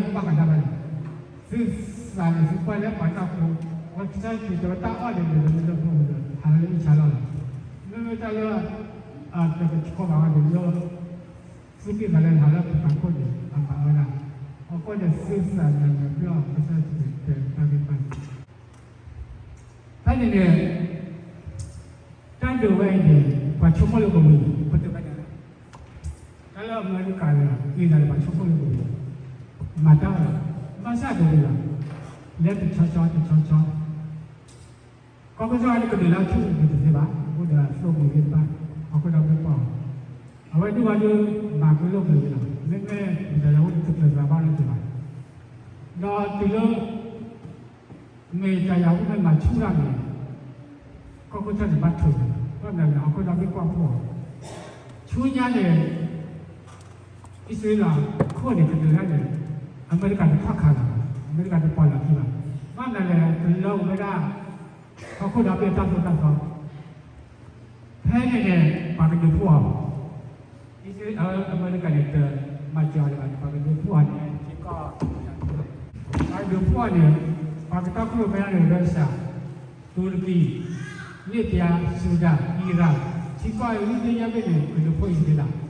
ဘၣ်ဃးတၢ်ဘၣ်န့ၣ်, သုသးန့ၣ် သုကွၢ်လၢပှၤတၢ်ဖိ, ဝဲကစၢ်ခရံာ်တဲဝဲတၢ်အီၣ်န့ၣ် မ့ၢ်လၢမ့ၢ်လၢပအိၣ်ဒီး ဟးလၢအ့ၣ်ဆါလီၤလီၤ. မ့မ့ၢ်တၢ်လၢ တကဆှီဘၣ်ဝဲန့ၣ်လၢ သုမ့ၢ်သးလၢဟးလၢပတၢ်ခိၣ်န့ၣ် အဘၣ်ဝဲဒၣ်, အဃိန့ၣ်သုသးန့ၣ် မ့ၢ်ပျီကစၢ်ခရံာ်တဲတၢ်ဂ့ၢ်ဘၣ်န့ၣ် ဖဲန့ၣ်န့ၣ် တၢ်ဒုးဝဲအံၤန့ၣ် ပှၤဆိကမိၣ်လၢကဝံၤ, ပတဘၣ်ဒၣ်, တၢ်လၢအမဲရကၤန့ၣ် အံၤဒၣ်ပှၤဆိကမိၣ်လၢကဝံၤ, မၤတၢ်လီၤ, ဘၣ်ဆၣ်ကဝံၤလီၤ, လၢတဆီဆီတဆီဆီ ကီၢ်ကစီၣ်န့ၣ်ကဒုးလၢအဆူၣ်အံၤတသ့ဘၣ်, အဃိဒီးအသိးမုၢ်ဂ့ၤတဘၣ်, ဟီၣ်ခိၣ်ဒီဘ့ၣ်ပီၢ်, အဝဲဒုးဝဲဒုး မၤကလိၣ်ကလုာ်လီၤ, မ့မ့ၢ်မ့ၢ်တၢ်ယၤဟူတကျၢၤသးဘၣ်လၢၤတဘၣ်, ဒီးတုၤလၢ မ့ၢ်တၢ်ယၤဟူမ့ၢ်မၤဆူၣ်တၢ်န့ၣ် ကီၢ်ခိၣ်ဆၢၣ်န့ၣ်ဘၣ်ထုးန့ၣ် ဘၣ်မနုၤလဲၣ် ဟီၣ်ခိၣ်ဒီဘ့ၣ်ကွၢ်ဖှိၣ်အီၤ, ဆူညါန့ၣ် အံၣ်စရ့လးခိၣ်န့ၣ် ကဒုးတၢ်န့ၣ် အမဲရကၤတခီၣ်ခါလီၤ, အမဲရကၤတပီၢ်လီၤခံဘၣ်, ဘၣ်မနုၤလဲၣ် ကလၢအိၣ်ဝဲဒၣ် ဟီၣ်ခိၣ်ဒီဘ့ၣ်တၢ်သိၣ်တၢ်သီ ဖဲန့ၣ်န့ၣ် ပှၤကဒုးဖှိၣ်အီၤ, အံၣ်စရ့လး အမဲရကၤန့ၣ် တမၤစၢၤအီၤလၢၤဘၣ်န့ၣ် ပှၤကဒုးဖှိၣ်အီၤန့ၣ် ထံကီၢ် ပှၤကဒုးဖှိၣ်အီၤန့ၣ် ပှၤကတီၢ်ခိၣ်ရိၣ်မဲန့ၣ် ရၢၡါ, တူရကံ, လ့ၣ်ပျါ, ဆူဒၣ်, အံရၣ်, ထံကီၢ်အံၤ ဝံသ့ၣ်ညါဘ့ၣ်န့ၣ် ကဒုးဖှိၣ်အံၣ်စရ့လး,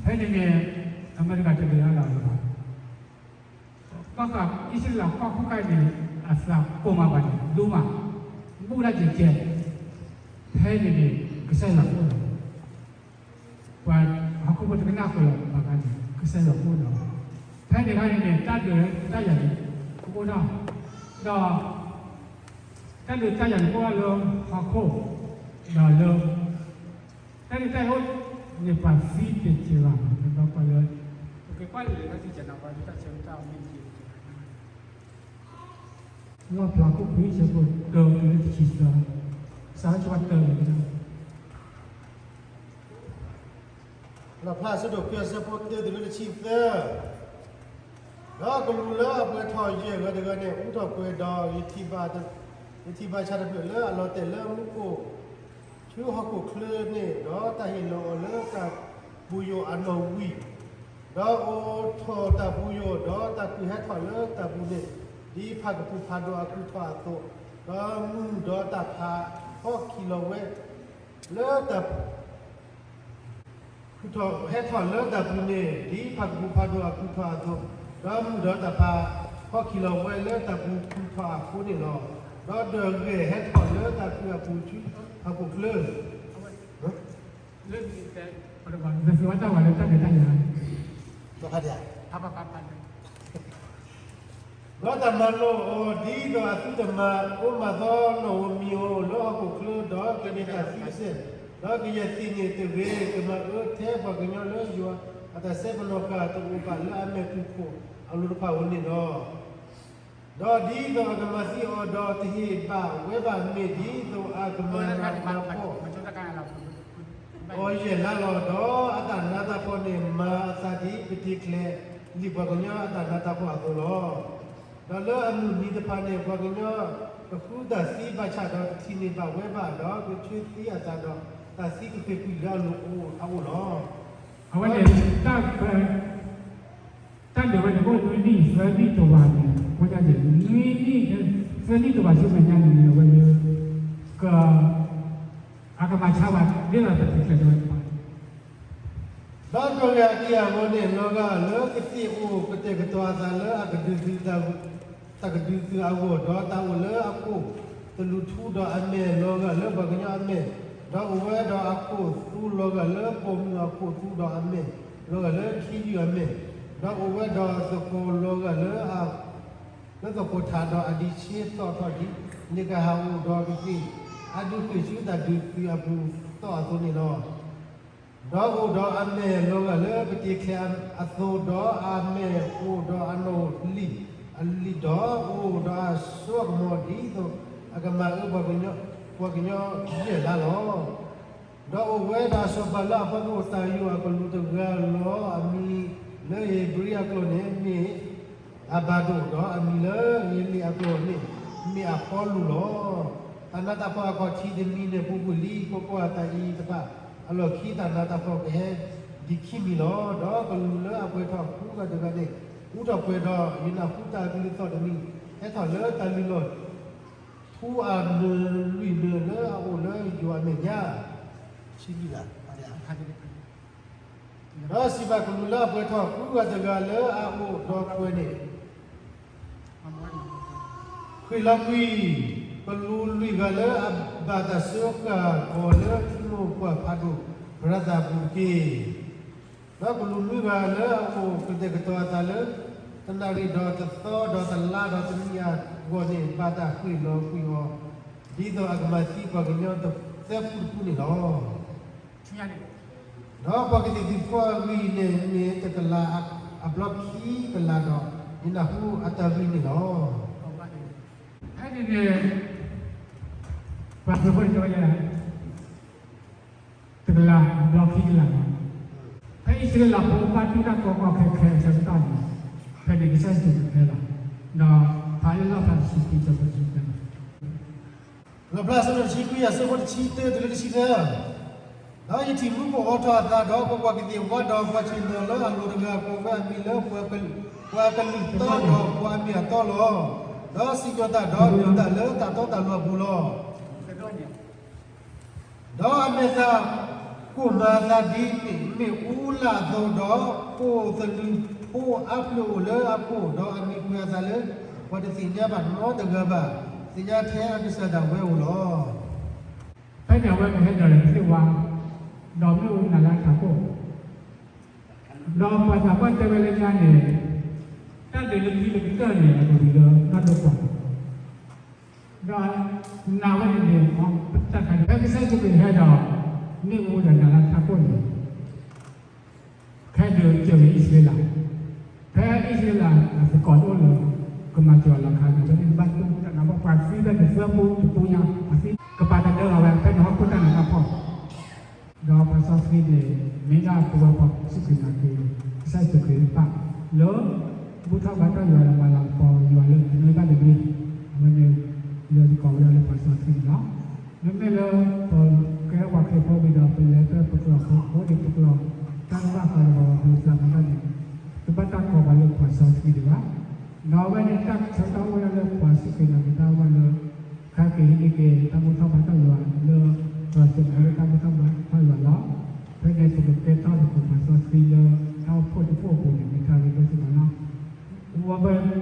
ဖဲန့ၣ်န့ၣ် အမဲရကၤတဒုးအီၤလၢၤဘၣ် ဘၣ်ဃးအံၣ်စရ့လးကီၢ်ခိၣ်ခါန့ၣ် အသးကိၢ်မးဘၣ်န့ၣ် ဒိၣ်မး, ဘူၣ်ဒၣ်ကဲးကဲး, ဖဲန့ၣ်န့ၣ် ကစၢ်ယွၤအိၣ်လီၤ, ပှၤဟီၣ်ခိၣ်ဖိတကနၣ်ဃုာ်လီၤဘၣ်ခါန့ၣ် ကစၢ်ယွၤအိၣ်လီၤ, ဖဲန့ၣ်ခါန့ၣ်န့ၣ် တၢ်ဒုးတၢ်ယၤန့ၣ် ကအိၣ်ထီၣ်, ဒီး တၢ်ဒုးတၢ်ယၤန့ၣ် ကအိၣ်ထီၣ်လၢဟီၣ်ခိၣ်, ဒီးလၢ တၢ်ဒုးတၢ်ယၤအိၣ်န့ၣ် ပှၤသံတစဲးဘၣ်, ဒီးကွၢ်လၢ ပကကွၢ်လၢလၢတၢ်စံၣ်တၢ်နါ ပှၤဒုးတၢ်ဆၢကတီၢ်မ့ၢ်က့ၤ လီၣ်ဖျါခိၣ်ခွံဆၢဖိတၢတုၤလၢတဆံသၢ, စးထီၣ်ဆၢဖိတၢန့ၣ်, လီၣ်ဖျါ အဆၢဒိၣ်ခွံ အဆၢဖိတၢတုၤလၢတဆံသၢ, ဒီးကလူးလၢအပှဲၤထီၣ်ယဲၢ်ဂၤတဂၤန့ၣ် အူထီၣ်ပှဲၤဒီး ယထံၣ်ဘၣ်ဆၣ်တဖျၢၣ်လၢအလီၤတဲာ်လၢမူခိၣ် ဆူဟီၣ်ခိၣ်ချၢန့ၣ်, ဒီးတၢ်ဟ့ၣ်လီၤအီၤလၢတၢ်ပူၤယိာ်အနီၣ်ဝံၤ, ဒီးအိးထီၣ်တၢ်ပူၤယိာ်, ဒီးတၢ်ကုၢ်ဟဲထီၣ်လၢတၢ်ပူၤန့ၣ် ဒ်ဖၣ်ကပူၤဖးဒိၣ်အကုၢ်ထီၣ်အသိး, ဒီးမုၢ်ဒီးတၢ်ဖးဖီခံလီၤဝဲလၢတၢ် ဟဲထီၣ်လၢတၢ်ပူၤန့ၣ် ဒ်ဖၣ်ကပူၤဖးဒိၣ်အကုၢ်ထီၣ်အသိး, ဒီးမုၢ်ဒီးတၢ်ဖးဖီခံလီၤဝဲလၢတၢ်ပူၤကုၢ်ထီၣ်အဃိန့ၣ်လီၤ. ဒီးဒၢးဂဲၤဟဲထီၣ်လၢတၢ်ကုၢ်အပူၤဆူ ဟီၣ်ခိၣ်ချၢ လၢ လၢ တၢ်ဝဲတၢ်ဝဲလၢတၢ်ဒုးတၢ်ယၤ ဒီးတၢ်မၤလိာ်အီၤဒ်သိးအသုတမၤအိၣ်မၤသီနီၣ်ဧိၤမံၤဧိၤလၢဟီၣ်ခိၣ်ချၢ, ဒီးကမ့ၢ်တၢ်သံကစဲာ်, ဒီးကယဲၢ်သ့ၣ်န့ၣ်တဂ့ၤ, ကမၤအၢထဲပှၤကညီလၢယွၤအတၢ်စဲပနီၣ်ကၢ်တအိၣ်ဘၣ်လၢအမဲာ်တူၢ်ခိၣ်အလိၤတဖၣ်ဧိၤန့ၣ်လီၤ. ဒီးဒ်သိးအကမၤသံအီၤဒီးတဟ့ၣ်ဘၣ်ဝဲဘၣ် မ့ၢ်ဒ်သိးအကမၤနးမၤဖှီၣ် အီၤယဲၢ်လါလီၤ. ဒီးအတၢ်နးတၢ်ဖှီၣ်န့ၣ် မၤအသးဒ်ပတ့ၢ်ကျဲၤလံာ်ပှၤကညီအတၢ်နးတၢ်ဖှီၣ်အသိးလီၤ. ဒီးလၢအမုၢ်နံၤတဖၣ်န့ၣ် ပှၤကညီတဃုတၢ်သံဘၣ်ဆၣ်ဒီး တထံၣ်န့ၢ်ဘၣ်ဝဲဘၣ်, ဒီးကဆၢသံအသးဒီး တၢ်သံကဃ့ၢ်ကွံာ်လၢအလိၤအအိၣ်လီၤ. အဝဲန့ၣ် တၢ် တၢ်ဒုးဝဲန့ၣ် အိၣ်နွံနံၣ်သၢနံၣ်တဝာ်န့ၣ် အဃိန့ၣ် နွံနံၣ် သၢနံၣ်တဝာ်ဆူမဲာ်ညါန့ၣ် အဝဲန့ၣ် က အကမၤဆါဘၣ် ဒ်သိးပတ့ၢ်ကျဲၤဝဲတဖၣ် ဒီးကရၢၢ်အက့ၢ်အဂီၤန့ၣ် လီၤဂာ်လၢကသ့ၣ်အိၣ်ကတဲာ်ကတီၤအသးလၢအကဒုးသု တၢ်ကဒုးသုအဂီၢ်, ဒီးတၢ်အိၣ်လၢအခိၣ်သလုးထူဒီးအမဲာ်လီၤဂာ်လၢပှၤကညီအမဲာ်, ဒီးအိၣ်ဝဲဒီးအခိၣ်သူလီၤဂာ်လၢပိာ်မုၣ်အခိၣ်သူဒီးအမဲာ် လီၤဂာ်လၢခ့ယုၢ်အမဲာ်, ဒီးအိၣ်ဝဲဒီးသကိးလီၤဂာ်လၢ လၢသကိးထးဒီးအဒံးဆှီသီၣ်ထီၣ်ဒ်န့ၣ် ကဟးအိၣ်ဒီးကသ့ၣ် အဒုးဃ့ၢ်ဆူတၢ်ဒုးသုအပူၤသီၣ်အသိးန့ၣ်လီၤ. ဒီးအိၣ်ဒီးအမဲာ်လီၤဂာ်လၢပတ့ၢ်ကျဲၤအသိး, ဒီးအမဲာ်အိၣ်ဒီးအနီၣ်လံၣ်, အလံၤဒီးအိၣ်ဒီးအစိအကမီၤ ဒ်သိးအကမၤအၢပှၤကညီယဲၢ်လါလီၤ. ဒီးအိၣ်ဝဲဒီးစီၤပၤလၢအဖီခိၣ်သးယိၤအကလူးတဂၤလီၤ. အမံၤလၢဧ့ၤဘြံၤအကျိာ်န့ၣ်မ့ၢ် အဘၤဒိၣ်, ဒီးအမံၤလၢဟ့လ့ၣ်အကျိာ်န့ၣ် မ့ၢ်အပီလူးလီၤ. တၢ်နးတၢ်ဖှီၣ်အခီၣ်ထံးတမံၤန့ၣ် ပူၤကွံာ်လံ. ကွၢ်ကွၢ်, တၢ်အံၤတဖၣ်အလီၢ်ခံ တၢ်နးတၢ်ဖှီၣ်ကဟဲဒံးခံမံၤလီၤ. ဒီးကလူးလၢအပှဲၤထီၣ်ဃုဂၤတဂၤန့ၣ် အူထီၣ်ပှဲၤဒီး ယနၢ်ဟူတၢ်ကလုၢ်သီၣ်တမံၤ ဟဲထီၣ်လၢတၢ်လုၢ်လီၢ်ထူအနၢၤလွံၢ်နၢၤလၢအအိၣ်လၢယွၤအမဲာ်ညါ ဒီးစံးဘၣ်ကလူးလၢအပှဲၤထီၣ်ဃုဂၤတဂၤလၢအအိၣ်ဒီးပှဲၤန့ၣ်, ဃ့ၢ်လီၤကွံာ် ကလူးလွံၢ်ဂၤလၢအဘၣ်တၢ်စၢဃာ်ကီၤလၢထံမိၢ်ပှၢ်ဖးဒိၣ် ပရၤသးပူၤတက့ၢ်. ဒီးကလူးနွံဂၤလၢအအိၣ်ကတဲာ်ကတီၤအသးလၢ တနၣ်ရံၣ်ဒီးတသီဒီးတလါဒီးတနံၣ်အဂီၢ်န့ၣ် ဘၣ်တၢ်ဃ့ၢ်လီၤကွံာ်အီၤ ဒ်သိးအကမၤသံပှၤကညီသၢဖုတဖုန့ၣ်လီၤ. ဒီးပှၤကသ့ၣ်သံၣ်ဖိအဂံၢ်န့ၣ်မ့ၢ်တကလးအဘျီခံကလးဒီး ယနၢ်ဟူအတၢ်ဂံၢ်န့ၣ်လီၤ. ဖဲန့ၣ်န့ၣ် ပှၤသုးဖိန့ၣ်တဲဝဲ တကလးအဘျီခံကလးလီၤ. ဖဲအံၣ်စရ့လးဖိဘၣ်တူၢ်တၢ်ကီကီခဲခဲအဆၢကတီၢ်န့ၣ် ဖဲန့ၣ်ကစၢ်ယ့ၣ်ၡူးခရံာ်ဟဲလီၤ. ဒီးဖးလၢလီၣ်ဖျါတဆံခွံ အဆၢဖိတဆံသၢန့ၣ် လီၣ်ဖျါအဆၢဒိၣ်တဆံခွံ အဆၢဖိတဆံတၢတုၤလၢတဆံသၢ, ဒီးယထံၣ်မူခိၣ်အိးထီၣ်အသးဒီး ပှၤကသ့ၣ်ဝါဒီးပှၤဆ့ၣ်နီၤလၢအလီၢ်တဂၤ ကိးဝဲအမံၤလၢ ပှၤကလုာ်သီဒီးပှၤအမံၤအသီလီၤ. ဒီးစံၣ်ညီၣ်တၢ်ဒီးမ့ၢ်တၢ်လၢတၢ်တီတၢ်လိၤအပူၤလီၤ. ဒီးအမဲာ်သၣ်ကိၢ်မၤအသးဒ်မ့ၣ်အူလၢ်အသိးဒီး ပိာ်သလုးဖိအါဖျၢၣ်အိၣ်လၢအခိၣ်, ဒီးအမံၤပှဲၤအသးလၢ ပှၤတသ့ၣ်ညါဘၣ်နီတဂၤဘၣ်, သ့ၣ်ညါထဲအကစၢ်ဒၣ်ဝဲဧိၤလီၤ. ဖဲန့ၣ်အဝဲကဟဲဒၣ်လဲာ်သ့ၣ်ဝါ, ဒီးမ့ၣ်အူနၢ်လၢထးခိၣ်, ဒီးပှၤသးပှၢ်တဲဝဲလၢညါန့ၣ်, တၢ်ဒုးလၢခံလၢကတၢၢ်န့ၣ် အကဘၣ်လၢနီၢ်ဒိၣ်ကွၢ် ဒီးနာ်ဝဲန့ၣ်န့ၣ် တၢ်ခါန့ၣ် ဖဲကစၢ်ယ့ၣ်ၡူးခရံာ်ဟဲဒီး မ့ၣ်အူဒီးနၤလၢထးခိၣ်န့ၣ် ဟဲဒုးစၢၤက့ၤအံၣ်စရ့လး, ဖဲအံၣ်စရ့လးအသကိးတအိၣ်လၢ ကမၤစၢၤအလီၢ်အခါန့ၣ် ဖဲန့ၣ်ဘၣ်တူၢ်တၢ်နးဖှီၣ် ပှၤသံဖဲန့ၣ်သၢဖိတပူၤညါ အသံကပာ်တၢ်ဒၢလီၤဝဲ ဖဲန့ၣ်ဟီၣ်ခိၣ်တၢ်နးတၢ်ဖှီၣ် ဒီးပှၤစီဆှံန့ၣ် မ့ၢ်ဒၣ်ပဝဲပှၤစူၢ်က့ၤနာ်က့ၤ ကစၢ်ယ့ၣ်ၡူးခရံာ်တဖၣ် လၢ ဘူၣ်ထီၣ်ဘါထီၣ်ယွၤဒီးမၤလၤကပီၤယွၤလၢတနွံဘၣ်တနွံ, အဝဲန့ၣ် လၢယကိးဝဲဒၣ်လၢပှၤစီဆှံန့ၣ်လီၤ. မ့မ့ၢ်လၢ ပကဲပှၤခရံာ်ဖိဝံၤဒီး ပလဲၤဖဲပကျိာ်ဖိ အဃိန့ၣ်ပကျိာ် တၢ်တဘၣ်ဃးဒီးပှၤဘၣ်မူဘၣ်ဒါန့ၣ် တဘၣ်တၢ်ကိးပှၤလၢပှၤစီဆှံဒံးဘၣ်. ဒီးအဝဲန့ၣ်တၢ်ဆၢကတီၢ်အိၣ်ဝဲဒၣ်လၢပှၤစူၢ်က့ၤနာ်က့ၤတၢ်အိၣ်ဝဲလၢ ခါက့ၤဟံးန့ၢ်က့ၤ တၢ်ဘူၣ်ထီၣ်ဘါထီၣ်ယွၤလၢ ပှၤစူၢ်က့ၤနာ်က့ၤတၢ်ဘူၣ်ထီၣ်ဘါထီၣ်ယွၤလီၤ. ဖဲန့ၣ်ပကကဲထီၣ်န့ၣ်ပှၤစီဆှံလၢ တၢ်အိၣ်ဖှိၣ်တဖှိၣ်အပူၤန့ၣ် မ့ၢ်တၢ်ရ့ဒိၣ်စ့ၢ်ကီးလီၤ. အဝဲ ယက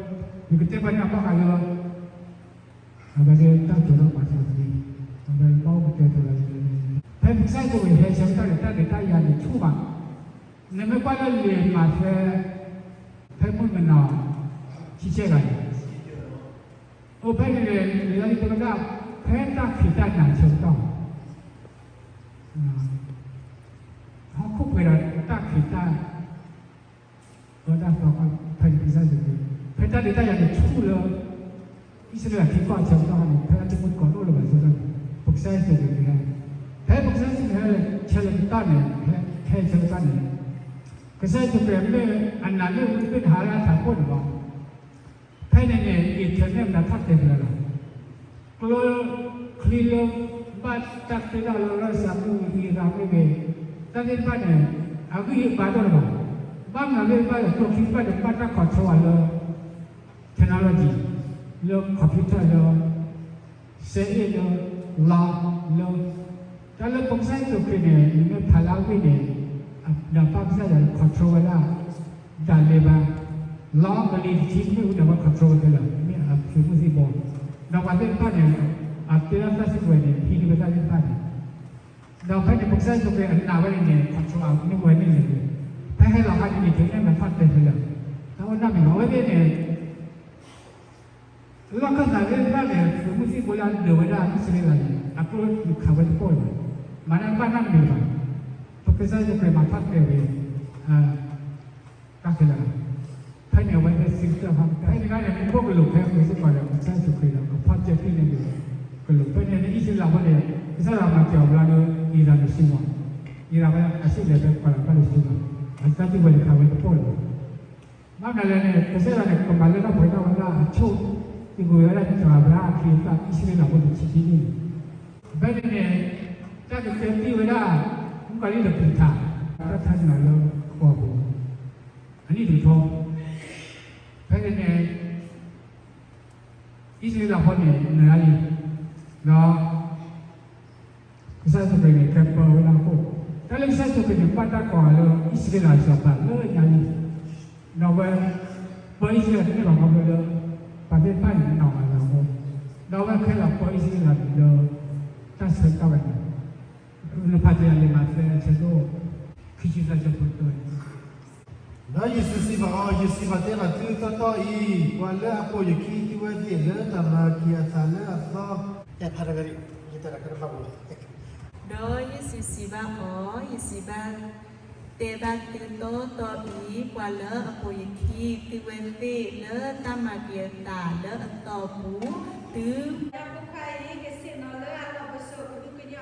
တဲဘၣ်န့ၣ်အဘၣ်ဃးလၢ အဝဲဒၣ်တၢ်စိာ်ထီၣ်ပှၤစီဆှံ, အဝဲဘၣ်အိၣ်ကတဲာ်ကတီၤလၢ ဖဲကစၢ်ယ့ၣ်ၡူးခရံာ်ဟဲဆၢကတီၢ်န့ၣ် တၢ်ဒုးတၢ်ယၤန့ၣ်ဆူၣ်ဘၣ်. နမ့ၢ်ကွၢ်လၢလံာ်မးသဲ ဖဲမုၢ်ကနီၤ ဆံဆဲဂၤန့ၣ် အိၣ်ဖဲန့ၣ်န့ၣ် လံာ်လၢယတဲဝဲဒၣ် ဖဲတၢ်ဖံးတၢ်ညၣ်အဆၢကတီၢ် ဟီၣ်ခိၣ်ပှဲၤဒီးတၢ်ဖံးတၢ် အဝဲဒၣ်သီခါ ဖဲန့ၣ်ကစၢ်ယ့ၣ်ၡူးခရံာ် ဖဲတၢ်ဒုးတၢ်ယၤန့ၣ်ဆူၣ်လၢ အံၣ်စရ့လးထံကီၢ်အဆၢကတီၢ်န့ၣ် ဖဲအတမူတကိးတအိၣ်လၢၤဘၣ်အဆၢကတီၢ်န့ၣ် ပကစၢ်ယ့ၣ်ၡူးခရံာ်ကဟဲ, ဖဲပကစၢ်ယ့ၣ်ၡူးခရံာ်ဟဲဆၢကတီၢ်န့ၣ် ဟဲဆၢကတီၢ်န့ၣ် ကစၢ်ယ့ၣ်ၡူးခရံာ်မ့ၢ်အနၢ်မ့ၣ်အူတဘ့ၣ်တဟါလၢအထးခိၣ်န့ၣ်လီၤ. ဖဲန့ၣ်န့ၣ် internet မ့ၢ်ထီၣ်တဲာ်ဖဲလဲၣ်လီၤ. ကျိချံလၢ ဘၣ်တၢ်သ့ၣ်နီၣ်လၢ ရၢၢ်စးမုၢ်အံၤရၤမ့ၢ်ဂ့ၤ တၢ်သ့ၣ်တဖၣ်န့ၣ် အဂံၢ်အဘါဒိၣ်လၢၤဘၣ်. ဘၣ်မနုၤသ့ၣ်တဖၣ်လဲၣ် ကျိချံတဖၣ်န့ၣ် ဘၣ်တၢ် control လၢ technology လၢ computer လၢ စဲအ့ၣ်လၢ လီလၢ တၢ်လၢပကစၢ်ယ့ၣ်ၡူးခရံာ်န့ၣ် နမ့ၢ်ဖးလၢအဂ့ၢ်န့ၣ် ဒီးပၢ်ကစၢ်ယွၤ control ဝဲဒၣ် ဒၣ်လဲာ်ဘၣ် လီကလံၤတဆံ မ့ၢ်ဝဲဒၣ်ဝဲ control ဝဲဖဲလဲၣ် မ့ၢ်အသုးမုၢ်သံၣ်ဘိ ဒီးပှၤသ့ၣ်တဖၣ်န့ၣ် အတဲဒၣ်တၢ်စုကဝဲၤန့ၣ် ဟံးန့ၢ်ဝဲတၢ်သ့ၣ်တဖၣ်န့ၣ် ဒီးဖဲန့ၣ် ပကစၢ်ယ့ၣ်ၡူးခရံာ်အနာ်ဝဲန့ၣ်န့ၣ် control အမ့ၢ်ဝဲန့ၣ်န့ၣ် ဖဲဟဲလီၤအခါန့ၣ် internet မ့ၢ်ထီၣ်တဲာ်ဖဲလဲၣ် တၢ်အိၣ်ဒၣ်မ့ၢ်လီၤ အဝဲသ့ၣ်န့ၣ် လီၢ်ခၢၣ်သးသ့ၣ်တဖၣ်န့ၣ် သုးမုၢ်သံၣ်ဘိလၢအဒၢးဝဲဒၣ်အံၣ်စရ့လးန့ၣ် အကျိနုာ်ခးဝဲတပိၢ်လၢၤဘၣ်. မၤတၢ်တဘၣ်နီတမံၤလၢၤဘၣ်. ပကစၢ်ယ့ၣ်ၡူးခရံာ်မၤထီၣ်တဲာ်ဝဲ တၢ်ခဲလၢာ်လီၤ. ဖဲ ဖဲန့ၣ်အဝဲသ့ၣ်စံးဆၢတၢ်ဖဲန့ၣ်တခါန့ၣ် မူခိၣ်ကလူးဖဲအပူၤစ့ၢ်ကီးဒီး ကစၢ်ယ့ၣ်ၡူးခရံာ်ဒီး ကဖီၣ်စၢၤတံၢ်န့ၣ်ဒီး ကလူးဖဲန့ၣ် အံၣ်စရ့လးဖိန့ၣ် ကစၢ်ယွၤမၤစၢၤအီၤဘျီဒီး အံရၣ်န့ၣ်စံၣ်ဝဲ, အံရၣ်ဝဲအစံၣ်လဲၤဖဲကီးလၢ်ဖဲန့ၣ်စံၣ်ဝဲ, အတၢ်စံၣ်ဝဲတခါဝဲတပိၢ်လီၤ. ဘၣ်မနုၤလဲၣ်န့ၣ် ကစၢ်ယွၤန့ၣ် ကမၤလၢထီၣ်ပှဲၤထီၣ်ဝဲဒၣ်အဆိၣ်, စံးကဝဲဒၣ်စီၤအၤဘြၤဟၣ်အချံအသၣ်အံၣ်စရ့လးဖိတဆံခံနံၣ်န့ၣ်, ဖဲန့ၣ်န့ၣ် တၢ်ကတဲတံၢ်ဝဲဒၣ် မုၣ်ကီၤလံၢ်ဒီးပူၤထး တၢ်ထါန့ၣ်လီၤလၢဃိာ်ပူၤ အနံၣ်တကထိ, ဖဲန့ၣ်န့ၣ် အံၣ်စရ့လးဖိန့ၣ် နုာ်လီၤလံ, ဒီး ကစၢ်ယ့ၣ်ၡူးခရံာ်န့ၣ် ကဲပၢဝဲဒၣ်အဃိ, တၢ်လၢကစၢ်ယ့ၣ်ၡူးခရံာ်န့ၣ် ဘၣ်တၢ်ကိးအီၤလၢအံၣ်စရ့လးစီၤပၤလၢညါလံ, ဒီးအဝဲ ပၢအံၣ်စရ့လးတန့ၢ်ဘၣ်ခီဖျိလၢ ပှၤသ့ၣ်တဖၣ်န့ၣ်နာ်အီၤလၢအဃိ, ဒီးအဝဲခဲလၢာ်ပၢအံၣ်စရ့လးန့ၣ်လၢ တၢ်ဆၢကတီၢ်ဝဲန့ၣ်, နဖးတ့ၢ်လံာ်မးသဲအဆၢဒိၣ် ခံဆံသၢဆၢဖိတၢန့ၣ် ဒီးယ့ၣ်ၡူးစံးဘၣ်အီၤ, ယစံးဘၣ်တဲဘၣ်သုတီတီအံၤ, ပှၤလၢအပိာ်ယခံ သုဝဲသ့ၣ်လၢတၢ်မၤက့ၤအသးလၢအသီ, ဒီးယ့ၣ်ၡူးစံးဘၣ်အီၤ, ယစံးဘၣ် တဲဘၣ်သုတီတီအံၤ, ပှၤလၢအပိာ်ယခံ သုဝဲသ့ၣ်လၢတၢ်မၤက့ၤအသးလၢအသီအပူၤ, သု ဖိခွါအံၤ ကဆ့ၣ်နီၤလၢအလီၢ်ပစိာ်ကဟုကညီၢ်အဖီခိၣ်ဒီး,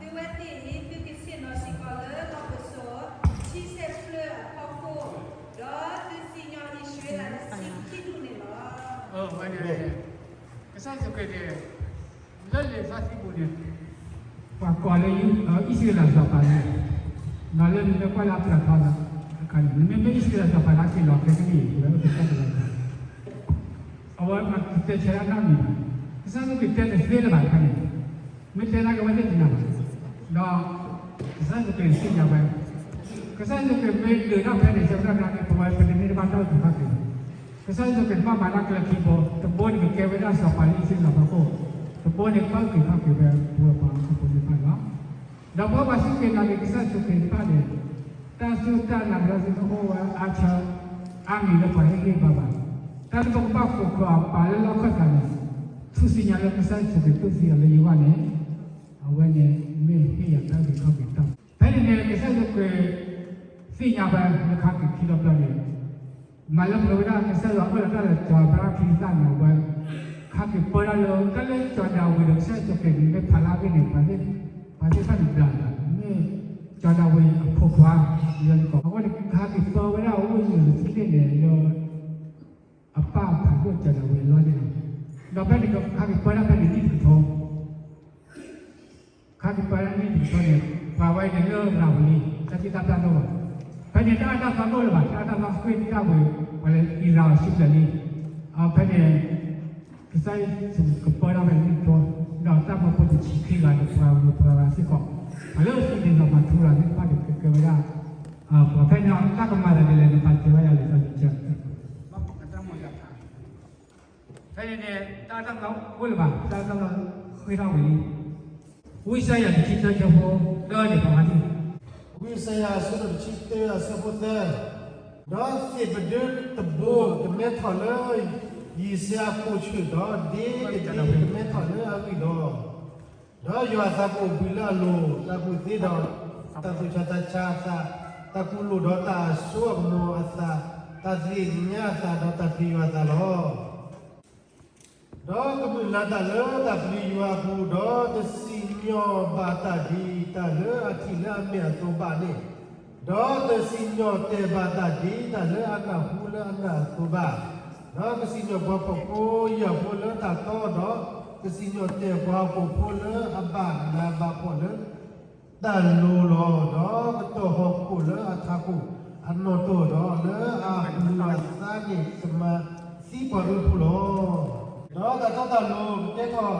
သုဝဲသ့ၣ်အံၤ သုကဆ့ၣ်နီၤစ့ၢ်ကီးလၢလီၢ်ပစိာ် ဆံဆဲၣ်ဖျၢၣ်အဖီခိၣ်, ဒီးသုစံၣ်ညီၣ်အံၣ်စရ့လးတဆံခံဒူၣ်န့ၣ်လီၤ. ကစၢ်ယ့ၣ်ၡူးခရံာ်န့ၣ် လၢလံာ်စီဆှံပူၤန့ၣ် ပှၤကိးလၢ အံၣ်စရ့လးစီၤပၤန့ၣ်, မၤလၢနမ့ၢ်ကွၢ်လၢအပျၢ်ထီသးအခါန့ၣ် နမ့မ့ၢ်အံၣ်စရ့လးစီၤပၤလၢအက့ၤလီၤခဲကနံၣ်အံၤ ဝဲအိၣ်ကစၢ်တဂၤ, အဝဲမၤကတဲဆၢဒၣ်နီတမံၤဘၣ်. ကစၢ်ယ့ၣ်ၡူးခရံာ်တဲတသ့လၢၤဘၣ်တခါန့ၣ်, မ့ၢ်တဲနာ်က့ၤဝဲသ့ၣ်တနၤဘၣ်, ဒီး ကစၢ်ယ့ၣ်ၡူးခရံာ်သ့ၣ်ညါဝဲ, ကစၢ်ယ့ၣ်ၡူးခရံာ်မ့ၢ်ဒုးထီၣ်ဖဲန့ၣ် ဆၢကတီၢ်န့ၣ် ပဝဲပတန့ၢ်ဘၣ်တၢ်အုၣ်က့ၤခီၣ်က့ၤလီၤ. ကစၢ်ယ့ၣ်ၡူးခရံာ်ဘၣ်မၤတၢ်ကျဲခံဘိ, တဘိန့ၣ်ကကဲဝဲဒၣ်စီၤပၤလၢအံၣ်စရ့လးအဖီခိၣ်, တဘိန့ၣ်ပၢ်အုၣ်က့ၤခီၣ်က့ၤဝဲပဝဲပှၤဟီၣ်ခိၣ်ဖိသ့ၣ်တဖၣ်လီၤ. ဒီးပဝဲပှၤစူၢ်က့ၤနာ်က့ၤကစၢ်ယ့ၣ်ၡူးခရံာ်တဖၣ်န့ၣ်, တၢ်စူၢ်တၢ်နာ်ကစၢ်ယ့ၣ်ၡူးခရံာ်အိၣ်ဝဲအါဆၢ, အါမံၤလၢပှၤဟ့ၣ်ဂံၢ်ဘါဘၣ်. တၢ်လၢပကဘၣ်ဃိးဃၢၤအီၤပာ်လၢလီၢ်ခၢၣ်သးန့ၣ်, ထူၣ်စုညါလၢကစၢ်ယ့ၣ်ၡူးခရံာ်တူၢ်သံအီၤလၢယဂီၢ်န့ၣ်, အဝဲန့ၣ်မ့ၢ်ဟ့ၣ်ယၤတၢ်အုၣ်က့ၤခီၣ်က့ၤတၢ်. ဖဲန့ၣ်န့ၣ် ကစၢ်ယ့ၣ်ၡူးခရံာ်သ့ၣ်ညါဝဲလၢခါက့ၤခံလီၤဘျီန့ၣ်, မၤလၢပှဲၤဝဲဒၣ်ကစၢ်ယွၤအၢၣ်လီၤတၢ်လၢစီၤအၤဘြၤဟၣ်အချံအသၣ်န့ၣ် အဝဲ ခါက့ၤပၢဒၣ်လၢ တၢ်လၢစီၤဒၤဝံးဒီးကစၢ်ယ့ၣ်ၡူးခရံာ်န့ၣ် မ့ၢ်ဖးလၢအဂ့ၢ်န့ၣ် ပှၤသ့ၣ်တဖၣ်န့ၣ်ဘျးဘၣ်, မ့ၢ်စီၤဒၤဝံးအဖိခွါ, ယဲၢ်ကီး အဝဲန့ၣ်ခါက့ၤပၢဝဲဒၣ်အဝ့ၢ်ယရူၤၡလ့ၣ်န့ၣ်လၢ အပၢ်ဖးဒိၣ်စီၤဒၤဝံးအလီၢ်န့ၣ်လီၤ. ဒီးဖဲန့ၣ်ခါက့ၤပၢဒၣ်ဖဲန့ၣ်နံၣ်တကထိ ခါက့ၤပၢဒၣ်နံၣ်တကထိန့ၣ် ပှၤဝဲန့ၣ်လၢရၤဝံၤလံ တၢ်သံတၢ်ပျၢ်တအိၣ်ဘၣ်. ဖဲန့ၣ်တၢ်အၢတၢ်သီတအိၣ်လၢၤဘၣ်, တၢ်အၢတၢ်သီဃ့ၢ်တၢ်ဝံၤ ပှၤလၢအံရၣ်အီၤဆံဘျဲၣ်လံ. ဖဲန့ၣ် ကစၢ်ယ့ၣ်ၡူးကပၢဒၣ်ဖဲန့ၣ်နံၣ်တကထိ, ဒီးတၢ်မၢဖိတဆံခံဂၤဒီးပှၤဂုၤပှၤဂၤစ့ၢ်ကီး, ပှၤလၢအစူၢ်က့ၤနာ်က့ၤကစၢ်ယွၤသ့ၣ်တဖၣ်န့ၣ် ကကဲဝဲဒၣ် ပှၤဖဲန့ၣ် တၢ်ကမၤသးဒ်လဲၣ်န့ၣ် ပာ်စၢၤဝဲယၤလံာ်စီဆှံကၢ ဖဲန့ၣ်န့ၣ် တၢ်အၢတၢ်သီအိၣ်လၢၤဘၣ်, တၢ်အၢတၢ်သီဃ့ၢ်ထီၣ်ဝံၤလံ. ဝံယၡါယၤတဆံသၢဆၢဖိသၢန့ၣ် ပှၤမၤန့ၣ်, ဝံယၡါယၤအဆၢဒိၣ်တဆံသၢအဆၢဖိသၢ, ဒီးသ့ၣ်ပဒၢတဘိကမဲထီၣ်လၢ ယံးစယၤအခိၣ်ဆၢၣ်ဒီး ဒ့တဒ့ကမဲထီၣ်လၢအဂံၢ်လီၤ. ဒီးယွၤအသးကအိၣ်ဘှံးလၢအလိၤ, တၢ်ကူၣ်သ့ဒီးတၢ်သူၣ်ဆါသးဆါအသး, တၢ်ကူၣ်လိာ်ဒီးတၢ်အစိအကမီၤအသး, တၢ်သ့ၣ်ညါအသးဒီးတၢ်သ့ၣ်ယွၤအသးလီၤ. ဒီးကမုၢ်လၢ်တၢ်လၢတၢ်ပျံၤယွၤအပူၤ, ဒီးတစံၣ်ညီၣ်ဘၣ်တၢ်ဒ်တၢ်လၢအထံၣ်လၢအမဲာ်အသိးဘၣ်န့ၣ်, ဒီးတစံၣ်ညီၣ်တဲာ်ဘၣ်တၢ်ဒ်တၢ်လၢအနၢ်ဟူလၢအနၢ်အသိးဘၣ်, ဒီးကစံၣ်ညီၣ်ပှၤဖှီၣ်ဖိယာ်ဖိလၢတၢ်တီ, ဒီးကစံၣ်ညီၣ်တဲာ်ပှၤဟီၣ်ခိၣ်ဖိလၢအဘၣ်နးဘၣ်ဖှီၣ်လၢ တၢ်လိၤလီၤ. ဒီးကတီၢ်ဟီၣ်ခိၣ်လၢအထးခိၣ်အနီၢ်တီၢ်ဒီး လၢအဟူးအသါန့ၣ် ကမၤသံပှၤအၢဖိလီၤ. ဒီးတၢ်တီတၢ်လိၤကကဲထီၣ်အယီၢ်တ့အ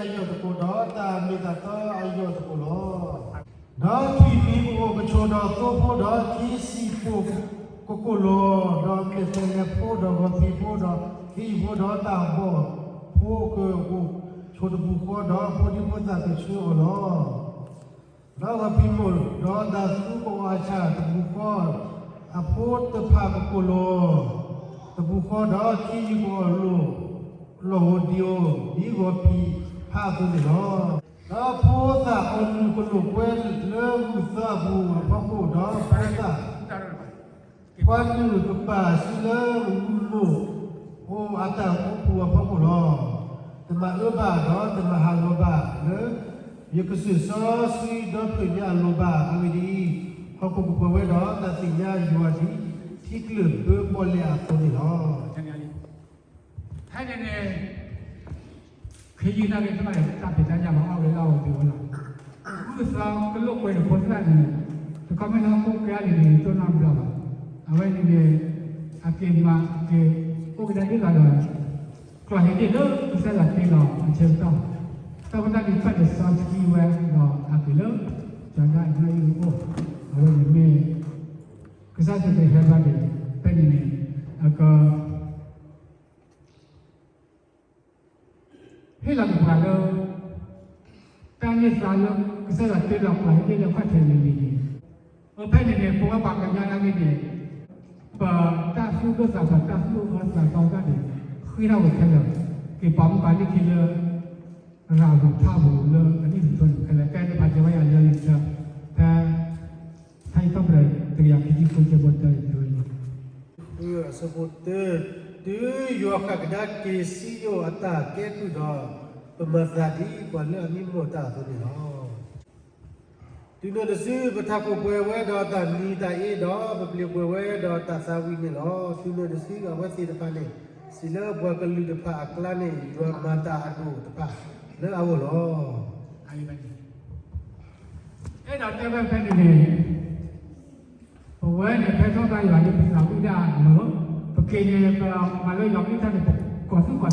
ယီၢ်သကိး, ဒီးတၢ်မ့ၢ်တၢ်တီအယီၢ်သကိးလီၤ. ဒီးထွံၣ်မံၤကအိၣ်ကဆိးဒီးသိဖိ, ဒီးထံစံၣ်ကိၣ်ကကိၣ်လီၤ, ဒီးမဲာ်တဲၤလဲၤဖိ, ဒီးဂီၤဖံးဖိ, ဒီးခ့ယုၢ်ဖိ, ဒီးတၢ်ဘီၣ်ဖိကအိၣ်ဆိးတပူၤဃီ, ဒီးဖိဒံဖိသၣ်ကဆှၢအီၤလီၤ. ဒီးဂီၤဖံးမိၢ်, ဒီးတၢ်သူကအီၣ်အဆၣ်တပူၤဃီ, အဖိတဖၣ်ကကိၣ်လီၤတပူၤဃီ, ဒီးခ့ယုၢ်ကအီၣ်လိၣ်, လီၢ်ဧိၤဒံဧိၤ, ဒ်ဂီၤဖံးဖးအသိးန့ၣ်လီၤ. ဒီးဖိသၣ်အီၣ်လုၣ်ကလိာ်ကွဲလၢဂုၢ်သၢအပူၤအဖီခိၣ်, ဒီးဖိသၣ် ပှၤနုာ်ကပာ်စုလၢမူးမူး အိၣ်အတၢ်အိၣ်ဖှိၣ်အဖီခိၣ်လီၤ. တမၤအၢဘၣ်ဒီးတမၤဟးဂီၤဘၣ်လၢ ယကစၢၢ်စီဆှံဒီဖျၢၣ်ညါအလိၤဘၣ်. အဂ့ၢ်ဒ်အံၤ, ဟီၣ်ခိၣ်ကပှဲၤဝဲဒီးတၢ်သ့ၣ်ညါယွၤဒ်ထံကျၢၢ်ဘၢပီၣ်လဲၣ်အသိးန့ၣ်လီၤ. ဖဲန့ၣ်န့ၣ် ခ့ယုၢ်နာ်က့ၤတဘၣ်န့ၣ် တၢ်ဖံးတၢ်ညၣ်ဘၣ်အီၣ်ဝဲလၢအဝဲသ့ၣ်ဝဲလီၤ. မုၢ်သီကလိာ်ကွဲန့ၣ်ဖိသၣ်န့ၣ် တခီမ့ၢ်လၢဟီၣ်ခိၣ်ကဲအါန့ၣ်န့ၣ် တိၢ်နီၣ်ဘျီဘၣ်. အဝဲန့ၣ်န့ၣ် အက့ၤမၤက့ၤ အိၣ်ကဒါဒ်လီၤဒီး ကျီၢ်ဟ့ၣ်ဒ့ၣ်လၢကစၢ်ယွၤတ့လီၤအဆၢကတီၢ်, တၢ်ဖိတၢ်လံၤဖၣ်န့ၣ်စီဆှံဝဲဒီးအက့ၤလၢ ကၠီၤဒၣ်အံၤအအိၣ်, အဝဲန့ၣ်မ့ၢ် ကစၢ်ယ့ၣ်ၡူးခရံာ်ဟဲဘျီန့ၣ် ဖဲန့ၣ်န့ၣ် အက ဟ့ၣ်လီၤက့ၤပှၤလၢ တၢ်န့ၢ်သါလၢ ကစၢ်ယွၤတ့လီၤပှၤဟ့ၣ်လီၤခီၣ်ထံးလံၤလံၤန့ၣ်, အဖဲန့ၣ်န့ၣ် ပဝဲပှၤကညီနာ်က့ၤန့ၣ် ပတၢ်သူၣ်ဒိၣ်သးဖျိး ပတၢ်သူၣ်အၢသးသီတၢ်န့ၣ် ဃ့ထီၣ်ဝဲခဲလၢာ်, က့ၤပာ်မူပှၤလၢခံလၢ ရၤဝူၤထၣ်ပူၤလၢအနံၣ်ပူၤန့ၣ် ခဲလၢာ်ကဲန့ၣ် ပာ်စၢၤဝဲယၤလၢလံာ်ဆၢ ဖဲ ထါအံၤထီၣ်ပတြၢၤတကယၤခံဆံဃု ဆၢဖိတၢန့ၣ်တဲဝဲလီၤ. အဆၢဖိတၢ, တုၤယွၤဃၣ်ကဒါက့ၤစံယိၣ်အတၢ်ကဲကုၢ်ဒီး ပမၤသးဒ်ပှၤလၢအမံမီၢ်တၢ်အသိးန့ၣ်လီၤ. တုၤနုၤတစု ပထးခိၣ်ပှဲၤဝဲဒီးတၢ်နံၤတၢ်အ့ဒီး ပပျံၤပှဲၤဝဲဒီးတၢ်သးဝံၣ်န့ၣ်လီၤ. တုၤနုၤတစု အဝဲသ့ၣ်တဖၣ်န့ၣ် စံးလၢပှၤကလုာ်တဖၣ်အကျါန့ၣ် ယွၤမၤတၢ်အဒိၣ်တဖၣ်လၢအဂီၢ်လီၤ. အဲၣ်ဒိးတဲဝဲဖဲန့ၣ်န့ၣ် ပဝဲန့ၣ် ဖဲထီၣ်ဘၣ်ယွၤန့ၣ် ပသးဝံၣ်ဒၣ်မုာ်, ပက့ၤန့ၣ် ပမၤလၢယွၤကလုၢ်တၢ်န့ၣ် ပကီၢ်သူၣ်ကီၢ်သးန့ၣ်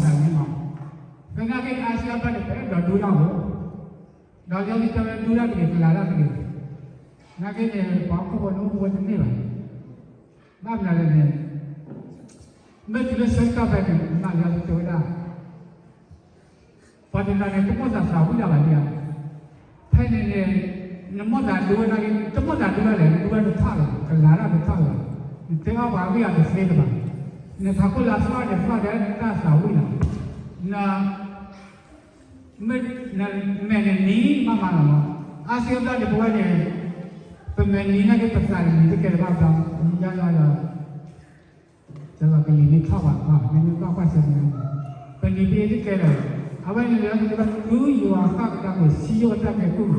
လီၤ. ဖဲနာ်က့ အါစုအါဘျီန့ၣ် ပအဲၣ်ဒိးဒူတၢ်မုာ်, ဒီးယွၤန့ၣ်တဲဝဲဒူတၢ်တဂ့ၤ ကလၤတၢ်တဂ့ၤ, နာ်က့န့ၣ် ပှၤဟီၣ်ခိၣ်ဖိန့ၣ်အိၣ်ဝဲတန့ၢ်ဘၣ်. ဘၣ်မနုၤလဲၣ်န့ၣ် မ့ၢ်တုၤလၢဆၢကတီၢ်ဖဲန့ၣ် မၤလၢအကတဲဝဲဒၣ် ပှၤတနီၤန့ၣ် တမိၣ်သးသးဝံၣ်ဒၣ်ဘၣ်ဒံးဧါ. ဖဲန့ၣ်န့ၣ် နမိၣ်သးဒူဝဲဒၣ်, တမိၣ်သးဒူဝဲလဲၣ်, ဒူဝဲတထီၣ်လၢၤ, ကလၤဒၣ်တထီၣ်လၢၤ, နတဲအီၣ်ပှၤဂ့ၢ်အီၤတသ့လၢၤဘၣ်. နထးခိၣ်လၢအသီၣ်န့ၣ် သီၣ်ဒၣ်တၢ်သးဝံၣ်လီၤ. န မ့ၢ်နမဲာ်န့ၣ်နံၤမးမးလီၤမး. အါစုအါဘျီန့ၣ် ပဝဲန့ၣ် ပမဲာ်နံၤနာ်က့ ပသးန့ၣ်နံၤတကဲလၢၤဘၣ်ဘျီ, ယါလီၤလီၤ ကလံၤမ့ၢ်ထီၣ်ဘၣ်ဘၣ် မ့မ့ၢ်ဘၣ်ကွၢ်ဆၢၣ်မဲာ်န့ၣ် ပနံၤပ့တကဲလၢၤ. အဝဲန့ၣ်လၢ တုၤယွၤဃၣ်ကဒါက့ၤစံယိၣ်အတၢ်ကဲကုၢ်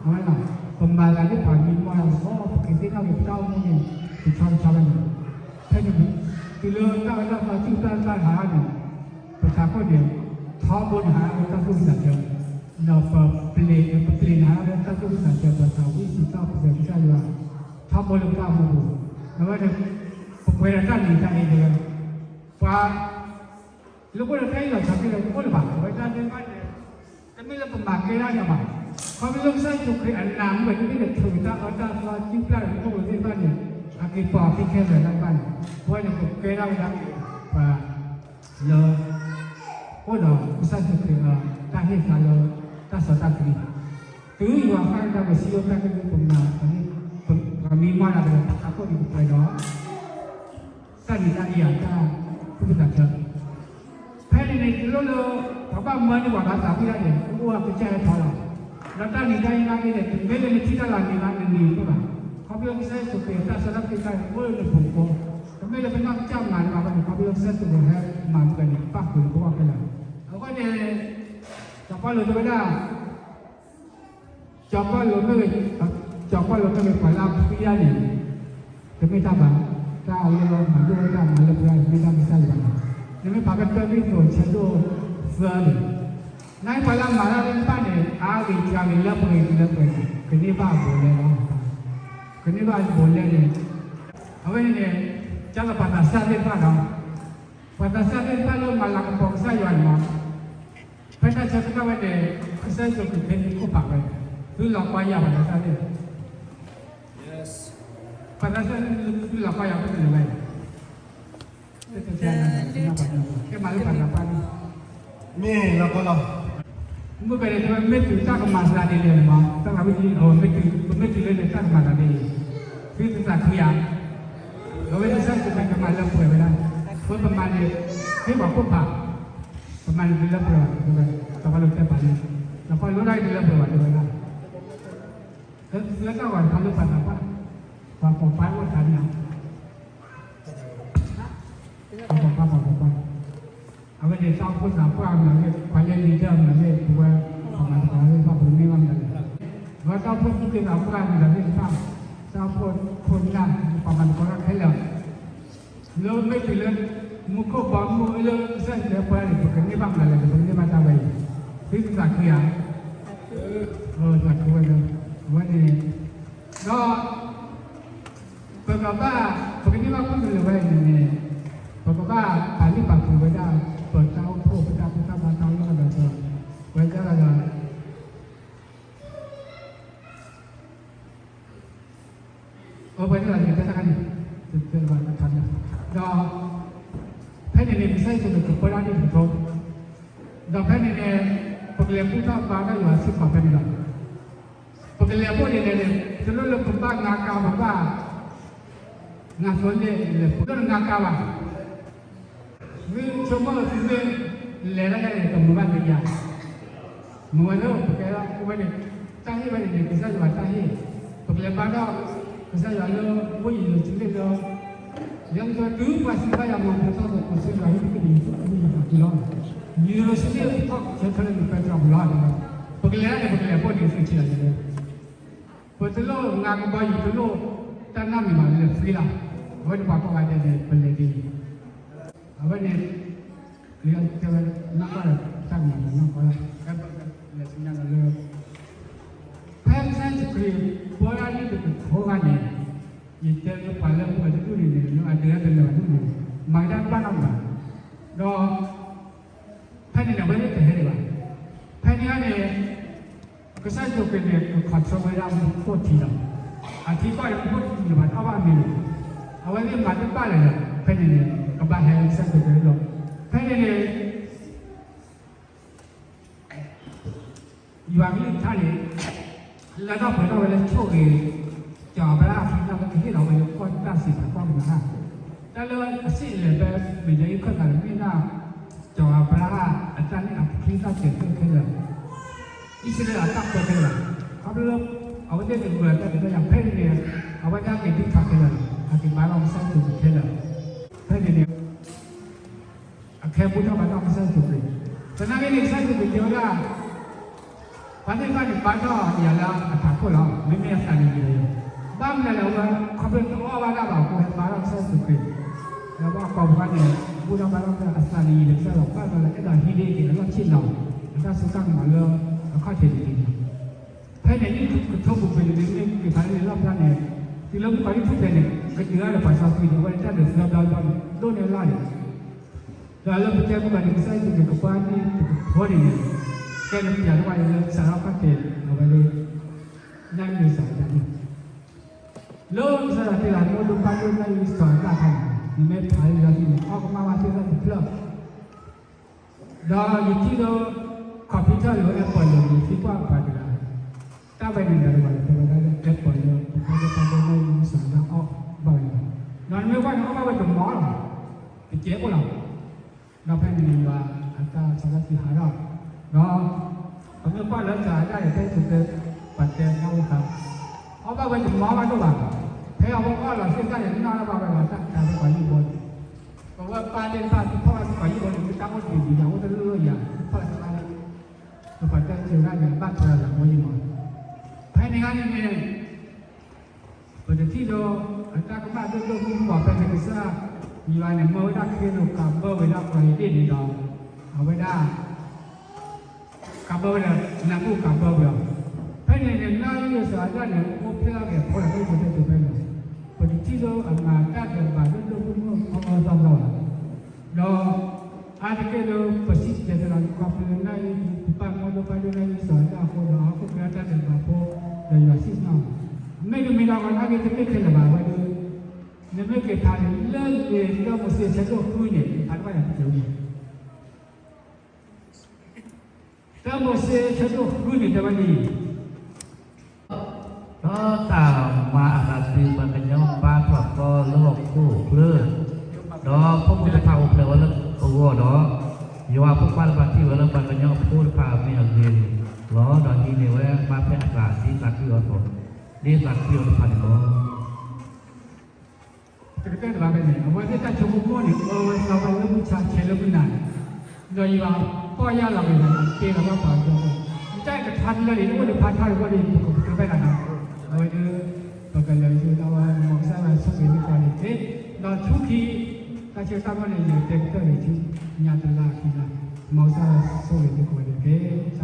အဝဲန့ၣ် ပမၤသးဒ်ပှၤမံမီၢ်လီၤ, ပကသ့ၣ်နီၣ်က့ၤပတၢ်အိၣ်မူန့ၣ် တဆီတဆီဝဲန့ၣ် ဖဲန့ၣ် တုၤလၢတၢ်အၢတၢ်သီ စုၣ်တၢ်တၢ်ဟးန့ၣ် ပထးခိၣ်န့ၣ် ထီဘိန့ၣ်ဟးလၢတၢ်သူၣ်ဝံၣ်သးဆၢ, ဒီးပပျ့ၤ ပပျ့ၤန့ၣ်ဟးလၢတၢ်သူၣ်ဝံၣ်သးဆၢ ပသးဝံၣ်စံးထီၣ်ပတြၢၤကစၢ်ယွၤ ထီဘိလၢပတၢ်အိၣ်မူပူၤ, အဝဲန့ၣ် ပပှဲၤဒီးတၢ်နံၤတၢ်အ့တဲဝဲ, ပှၤ လၢပှဲၤဒီးတၢ်အ့ၣ်လိာ်ဆိးက့လိာ်တအိၣ်လၢၤဘၣ်, အဝဲတၢ်သ့ၣ်တဖၣ်န့ၣ် တမ့ၢ်လၢပမၤကဲဒၣ်န့ၣ်ဘၣ်. ခီဖျိလၢကစၢ်ယ့ၣ်ၡူးခရံာ်အနၢ်မူဝဲတဘ့ၣ်န့ၣ် ထုးတၢ်အၢတၢ်သီ စုၣ်ပျၢ်ဒီးခိၣ်လိာ်သ့ၣ်တဖၣ်န့ၣ် အက့ၤပိာ်အခံခဲလၢာ်တၢ်တဖၣ်န့ၣ် ပဝဲန့ၣ် ပကဲဒၣ်ဝဲဒၣ် ပှၤ လၢ အိၣ်ဒီးကစၢ်ယ့ၣ်ၡူးခရံာ်အတၢ်ဟ့ၣ်သါလၢ တၢ်စီတၢ်ဆှံ, တုၤယွၤဃၣ်ကဒါက့ၤစံယိၣ်တၢ်ကဲကုၢ် ပမၤ ပမံမီၢ်ဒၣ်ဒီး ပထးခိၣ်န့ၣ် ပပှဲၤဒီး တၢ်နံၤတၢ်အ့ၣ်အတၢ်သူၣ်ဝံၣ်သးဆၢ ဖဲန့ၣ်န့ၣ် တလိၣ်လၢ ပှၤဘၣ်မၢန့ၢ်ပှၤဘၣ်သးဝံၣ်ဒၣ်န့ၣ် အိၣ်ဝဲကစၢ်ဟဲထီၣ်လီၤ. ဒီးတၢ်နံၤတၢ်အ့ၣ်နာ်က့န့ၣ် တမ့ၢ်လၢနထံၣ်တၢ်လီၤနံၤဘၣ် နနံၤတအိၣ်ဘၣ်. ခီဖျိကစၢ်ယ့ၣ်ၡူးခရံာ်အတၢ်ဆၢတၢ်ဆှံတၢ်န့ၣ် အိၣ်လၢနပူၤဃီ, တမ့ၢ်လၢပနီၢ်ကစၢ်မၤန့ၢ်ဘၣ်ဘၣ်န့ၣ် ခီဖျိကစၢ်ယ့ၣ်ၡူးခရံာ်ဟဲမၤမူကန့ၣ် ပၣ်ဃုာ်လၢပဂီၢ်ခဲလၢာ်. အဃိန့ၣ် စီၤပီလူးတဲဝဲဒၣ် စီၤပီလူးမ့ၢ်ဂ့ၤ, စီၤပီလူးမ့ၢ်ဂ့ၤ ပှၤလၢအဖှံဒၣ်န့ၣ် တမ့ၢ်တၢ်ဘၣ်, တၢ်လၢမၤဒိၣ်တၢ်မၤလၢပှဲၤ မ့ၢ်တၢ်ကစၢ်ယွၤဘၣ်. နမ့ၢ်ဖးကတၢၢ် တၢ်ကတိၤဆၢဒိၣ်သၢန့ၣ်, နာ်ပှၤလၢအမၤတၢ်သ့ၣ်တဖၣ်န့ၣ် အါဂ့ၤစှၤဂ့ၤ လၢပှဲၤဂ့ၤလၢပှဲၤန့ၣ် ကန့ၢ်ဘၣ်အဘူးအလဲလီၤ. ကန့ၢ်ဘၣ်အဘူးအလဲန့ၣ် အဝဲန့ၣ်န့ၣ် ကၢ်လီၤပှၤသးစၢ်သ့ၣ်တဖၣ်ဒီး ပှၤသးစၢ်သ့ၣ်တဖၣ်လၢမၤလၤကပီၤကစၢ်ယွၤန့ၣ်လီၤ. ဖဲတၢ်ဆၢကတီၢ်ဝဲန့ၣ် ကစၢ်ယ့ၣ်ၡူးခရံာ်ဖဲန့ၣ်ခိၣ်ပာ်ဝဲ, သုလီၤကွၢ်ယၤပှၤသးစၢ်သ့ၣ်, ပှၤသးစၢ်သုလီၤကွၢ်ယၤဖဲန့ၣ်ဝဲ, ကဲမၤလၢပှၤသးပှၢ်န့ၣ် မ့ၢ်လီၤကီလီၤ. မ့ၢ်ပှၤန့ၣ် မ့ၢ်တုၤတၢ်ကမၤသးဒ်လဲၣ်န့ၣ်မး, တၢ်ဝံၤ မ့ၢ်တုၤလၢန့ၣ် တၢ်ကမၤသးဒ်လဲၣ်, သုတသးခုယၤ, အဝဲကစၢ်ယ့ၣ်ၡူးခရံာ်ကမၤလၢပှဲၤဝဲဒၣ်, ပမၤန့ၣ် ဟ့ၣ်ပှၤခိၣ်ဖး, ပမၤန့ၣ်တလၢပှဲၤဘၣ်, စီၤပီလူးတဲပှၤန့ၣ်, စီၤပီလူးဒၣ်တလၢပှဲၤဘၣ်တဲဝဲဒၣ်, လၢတၢ်ဂီၤတခါလၢပှၤသးပှၢ်, ပှၤပိာ်ခွါအိၣ်တခါန့ၣ် ပှၤပှၤပှၤပှၤပှၤ, အဝဲန့ၣ်တၢ်အိၣ်ဖှိၣ်သးပှၢ်မနုၤလဲၣ်, ပှၤလၢ leader မနုၤလဲၣ်, ပဝဲပှၤမၤသကိးသ့ၣ်တဖၣ် ပကန့ၢ်ဘၣ်မနုၤလဲၣ်. ဒီးတၢ်အိၣ်ဖှိၣ်သုးက့သးပှၢ်မနုၤသ့ၣ်တဖၣ်, တၢ်အိၣ်ဖှိၣ်ခိၣ်နၢ် ပှၤမၤသကိးတၢ်ခဲလၢာ် လၢမ့ၢ်တုၤလၢ မူခိၣ်ဘီမုၢ်လၢကစၢ်ယွၤပှၤန့ၣ် ပကန့ၢ်ဘၣ်မနုၤလဲၣ်န့ၣ် ပကန့ၢ်ဘၣ်တၢ်ဝဲအံၤ, သုတသးခုဧါ. သးခုဝဲလၢ အဝဲန့ၣ် ဒီး ပကဘၣ် ပကန့ၢ်ဘၣ်ခိၣ်နူာ်လၢၤဝဲအံၤန့ၣ်န့ၣ် ပကဘၣ်ပာ်လုၢ်ပာ်ပှ့ၤဝဲဒၣ် ပတၢ်အိၣ်ဖှိၣ် ပတၢ်ဖံးတၢ်မၤတၢ်လီၢ်ဒီး ပဝဲဒၣ်ဒီး အဝဲန့ၣ်လီၤန့ၣ် တၢ်တခါန့ၣ် တဘၣ်တခါန့ၣ် ဒီး ဖဲန့ၣ်န့ၣ် ကစၢ်ယ့ၣ်ၡူးခရံာ်ကပၢတၢ်ဒ်န့ၣ်အသိး, ဒီးဖဲန့ၣ်န့ၣ် ပကလဲၤဘူၣ်ထီၣ်ဘါထီၣ်ယွၤစ့ၢ်ကီးဖဲန့ၣ်လီၤ. ပကလဲၤဘူၣ်န့ၣ်န့ၣ် တလိၣ်လၢပဘၣ်ငါကါ ပဘၣ် ငါသိလ့ၣ်လဲၤ ပတလိၣ်လၢငါကါဘၣ်. သုဆိကမိၣ်သုမ့ၢ်လဲၤတၢ်န့ၣ် ကမၤဘၣ်သ့ဧါ. မ့ၢ်ဝဲလၢပကဲထီၣ်ဝဲန့ၣ် တၢ်ဟ့ၣ်ဝဲန့ၣ်န့ၣ် ကစၢ်ယွၤတၢ်ဟ့ၣ်, ပကလဲၤဘါထီၣ် ကစၢ်ယွၤလၢ ဝ့ၢ်ယရူၤၡလ့ၣ်လၢ လၢကတုၤပှၤစံးဘၣ်ယၤမၤဘူၣ်ထီၣ်သကိး ကစၢ်ယွၤဟ့ၣ်တၢ်ကလုၢ်ယၤလီၤ. ယရူၤၡလ့ၣ်ဟ့ၣ်ထီၣ်ကစၢ်ခဲလၢာ်န့ၣ် ပၢတြီၤပူၤလီၤ. ပကလဲၤဒၣ်န့ၣ် ပကလဲၤပိာ်ဒံးသုးဆံးလီၤန့ၣ် ပတလိၣ်ငါကဘီယူၤ တလိၣ်တၢ်နီတမံၤဘၣ် လဲၤသ့လီၤ. အဝဲန့ၣ်ပှၤကိးဂၤဒဲးန့ၣ် ပလဲၤဒ်အံၤ, အဝဲန့ၣ် လၢတဲဝဲ နီၢ်ကီၢ်ဒီးတၢ်ကမၤလၢနီၢ်ကီၢ်လီၤ. လဲၤဆူညါလီၤလၢ ဖဲကစၢ်ယ့ၣ်ၡူးခရံာ် ပၢတၢ်လၢတကထိဂၤန့ၣ် ယတဲလၢပှၤလၢအအိၣ်ဝဲတဒူၣ်န့ၣ်န့ၣ် လၢအဒုးတလဲၤဘၣ်ဒူၣ်န့ၣ် မၤကဒါတဘၣ်နီတမံၤဘၣ်. ဒီး ဖဲန့ၣ်န့ၣ် အဝဲသ့ၣ်တဟဲဒံးဘၣ်. ဖဲန့ၣ်န့ၣ် ကစၢ်ယ့ၣ်ၡူးခရံာ်န့ၣ် က control ဝဲဒၣ်မူခိၣ်ထံလီၤ. အထံကီၢ်န့ၣ် မူခိၣ်ထံန့ၣ် ဘၣ်တအီၣ်ဘၣ်မ့ၤလီၤ. အဝဲသ့ၣ်မၤတဘၣ်လၢၤလီၤ. ဖဲန့ၣ်န့ၣ် ကဘၣ်ဟဲလၢကစၢ်ယ့ၣ်ၡူးခရံာ်လီၤ. ဖဲန့ၣ်န့ၣ် ယွၤကလုၢ်ကထါန့ၣ် လၢထီၣ်ပှဲၤထီၣ်ဝဲလၢဆိၣ်ဂ့ၤ စီၤအၤဘြၤဟၣ်အချံတၢ်လၢကဟ့ၣ်လီၤဝဲလၢကီၢ်တၢ်စံးပာ်ကီၢ်ကနၤဧၣ်, တၢ်လၢအစံးလဲၤဖဲ မ့ၢ်ဒ်အံၤခၢၣ်သးန့ၣ် မ့ၢ်ဒၣ် စီၤအၤဘြၤဟၣ်အတၢ်န့ၣ် အချံတၢ်စဲးသၢခဲလၢာ်, အံၣ်စရ့လးအတၢ်ပၢခဲလၢာ်, ခီဖျိလၢ အဝဲသ့ၣ်န့ၣ် ဂုၤအတၢ်ဒုးတၢ်ယၤ ဖဲန့ၣ်န့ၣ် အဝဲဒၣ်က့ၤဒုးထီၣ်ခဲလၢာ်, အက့ၤဘါထီၣ်ကစၢ်ယ့ၣ်ၡူးခရံာ်ခဲလၢာ်, ဖဲန့ၣ်န့ၣ် အခဲဘူးထီၣ်ဘါထီၣ်ကစၢ်ယ့ၣ်ၡူးခရံာ်, သနာ်က့န့ၣ် ကစၢ်ယ့ၣ်ၡူးခရံာ်တဲဝဲဒၣ် ပှၤသ့ၣ်တဖၣ်န့ၣ် ဘါထီၣ်ယၤလၢအထးခိၣ်လီၤ, မ့မ့ၢ်အသးနံၤယံာ်လီၤ. ဘၣ်မနုၤလဲၣ် အဝဲခီဖျိတအီၣ်ဘၣ်ဒၣ်ဘၣ်အဃိ ဟဲဘါထီၣ်ကစၢ်ယ့ၣ်ၡူးခရံာ်, ဒီးပှၤကိးပှၤန့ၣ် ဘူးထီၣ်ဘါထီၣ်အသးနံၤယံာ်လၢကစၢ်ယွၤ ဘၣ်ဒီးလၢအဲၣ်ဒိးဟံးန့ၢ်က့ၤအလီၢ်ဆ့ၣ်နီၤ, အတၢ်စူၢ်တၢ်နာ်လၢအခီၣ်ထံးတက့ၢ်န့ၣ် ဖဲန့ၣ် ဒ်ကထိပူၤကွံာ်န့ၣ် မ့ၢ်က့ၤဖးလၢန့ၣ်လီၢ်ဖျါန့ၣ်, တုၤလၢမုၣ်ကီၤလံၢ်ထူၣ်ဖျဲးန့ၣ် ကတုၤအါဒီးပှၤစီဆှံန့ၣ် အဝဲတၢ်ဒုးသၢဘျီဘျီန့ၣ် ဒိၣ်န့ၢ်လီၢ်န့ၣ်, ဒီးလၢပတဲမုၣ်ကီၤလံၢ် ကစၢ်ယ့ၣ်ၡူးခရံာ်ကပၢတၢ်ဒ်န့ၣ်တကထိန့ၣ်န့ၣ်, ကဲန့ၣ်ပျးထီၣ်ဝဲလၢစးထီၣ်ခီၣ်ထံး အဝဲလၢ နၣ်အံၣ်စၤအၤဒၣ်န့ၣ်, လၢကစၢ်ယွၤတ့လီၤ မိၢ်ဒိၣ်ပၢ်ဒိၣ် နၣ်အံၣ်စၤအၤဒၣ်အခါန့ၣ် နမ့ၢ်ဖးလၢယၤန့ၣ် အီၣ်ကမၣ်ဝဲသ့ၣ်တဖျၢၣ် ဒီးယထံၣ်လၢ computer လၢ Apple လၢန့ၣ် သံကွၢ်ပှၤတဂၤ, တၢ်ဝဲန့ၣ်ဒီး ပှၤတဲဝဲဒၣ်လၢ Apple လၢ ပပၢ်ဒိၣ်ပၢ်ဒိၣ် နၣ်အံၣ်စၤအၤဒၣ်အီၣ်ဘၣ်ဝဲန့ၣ်, ဒီးနမ့ၢ်ကွၢ်န့ၣ် အီၣ်ဘၣ်ဝဲတမီၤလီၤ, တကဲးအိၣ်လီၤ. ဒီးဖဲန့ၣ်န့ၣ် ယွၤအတၢ်ဆါတၢ်သံဟးထီၣ်, ဒီး ပမ့ၢ်ကွၢ်လၢစၤအၤဒၣ်န့ၣ် ဖဲစတဲ ပှၤတဲတၢ်အိၣ်သး, အီၣ်ဘၣ်ဝဲတမီၤဘၣ်ဒိၣ်ဘၣ်, ဖဲအဝဲအီၣ်လီၤသ့ၣ်တဖၣ်န့ၣ် နီၣ်ထီၣ်ဘၣ်ဝဲလီၤတၢ်ကါဖဲပှၤယံၢ်ဘီန့ၣ်, ပဝဲပၢ်သ့ၣ်တဖၣ် သုဖီၣ်လီၤသ့ၣ်ပှၤယံၢ်ဘီန့ၣ် မ့ၢ်တၢ်အိၣ်တ့ၢ်ဒံးဒီး အိၣ်တလိၣ်လိၣ်ယၤ သုဖီၣ်လီၤသ့ၣ်တဖၣ်န့ၣ်, ပပှၤတဲစၢၤဒၣ်န့ၣ် ဘၣ်ထွဲလီၤသးဘီယံၢ်ဘီ, ဖဲန့ၣ်ခါန့ၣ်န့ၣ် ပတထံၣ်ဒီး အတၢ်ကမၣ်ဒိၣ်ဒိၣ်မုၢ်မုၢ်ဘၣ် ဖဲန့ၣ်ကစၢ်ယွၤန့ၣ် မၢဝဲဒၣ်ခရံာ်ဖိကးဘၢဝဲဒၣ်ပှၤအံၤဒ်န့ၣ်ဒီး အဝဲဒၣ် ကးဘၢဝဲဒီး နးမူကးဘၢဝဲလီၤ. ဖဲန့ၣ်န့ၣ် နၣ်အံၣ်စၤအၤဒၣ်န့ၣ် အိၣ်ဖျဲၣ်ထီၣ်က့ၤအဖိလၢကအိၣ်ကတဲာ်ကတီၤဖဲန့ၣ်, ပတထံၣ်ဒီးအမၤတၢ်ဒဲးဘးဒိၣ်ဒိၣ်မုၢ်မုၢ်အီအီသီသီဘၣ်. ဒီး အါတက့ၢ်လၢပစံၣ်တဲၤတဲလီၤ ခီဖျိလၢနၣ်အံၣ် ပပၢ်မၢဒိၣ်ပၢ်ဒိၣ်နၣ်အံၣ်စၤအၤဒၣ်အဃိဒီး ဟီၣ်ခိၣ်ချၢတၢ်ဒဲးဘးဖိ ဒီးယွၤစံၣ်ညီၣ်, မ့တမ့ၢ်ဒီး နာ်က့တမ့ၢ်ခဲလၢာ်ဘၣ်ဝဲဒီး နမ့ၢ်က့ၤဖးန့ၣ် လၢလံာ်တၢမိၤၡ့ဆၢဒိၣ်ဃုန့ၣ် ဖးတဘၣ်ယၤပတဲဝဲန့ၣ် တၢမိၤၡ့ဆၢဒိၣ်ဃုန့ၣ်တဲဝဲန့ၣ် ဒီးတၢ်မၤအသးတုၤပှၤကညီဘါထီၣ်သီလၢဟီၣ်ခိၣ်ချၢ, ဒီးဖိမုၣ်တဖၣ်အိၣ်ဖျဲၣ်ဝဲလၢအဂီၢ်ဒီး, ယွၤဖိခွါတဖၣ်ထံၣ်ဝဲလၢပှၤကညီဖိတဖၣ်အမ့ၢ်အဂ့ၤလီၤ, ဒီးဟံးန့ၢ်ဝဲမၤဖဲအသးဒ်သးခုအီၤအသိး, ဒ်သးခုအီၤတဖၣ်န့ၣ်လီၤ. ကတၢၢ်တဘၣ်ဖဲန့ၣ် အဝဲသ့ၣ်တၢ်ဆိကမိၣ်န့ၣ် အၢဝဲသီဝဲလၢမုၢ်ဆါဆဲးလၢမုၢ်နၤန့ၣ်, ဒီးယွၤပီၢ်ယၢ်လီၤက့ၤန့ၣ် အတ့လီၤဘၣ်ပှၤကညီ, ယတၢ်အံၤကထါတလၢန့ၣ် တအိၣ်လၢဖါထီၣ်န့ၣ်ဘၣ်ဒီး ပကပတုာ်ဖဲလၢ်န့ၣ်, အဝဲဒၣ် ပကလဲၤဆူဒၣ်ဝဲ မ်ကစၢ်ယွၤဆိၣ်ဂ့ၤမုၣ်ကီၤလံၢ်တက့ၢ်. ဒီးဆူခံ တၢ်ဆၢကတီၢ်န့ၣ် ယတဲကတၢၢ်န့ၣ်ဆူ ညါတလါခံလါ, မ်ကစၢ်ယွၤဆိၣ်ဂ့ၤမုၣ်ကီၤလံၢ်တက့ၢ်.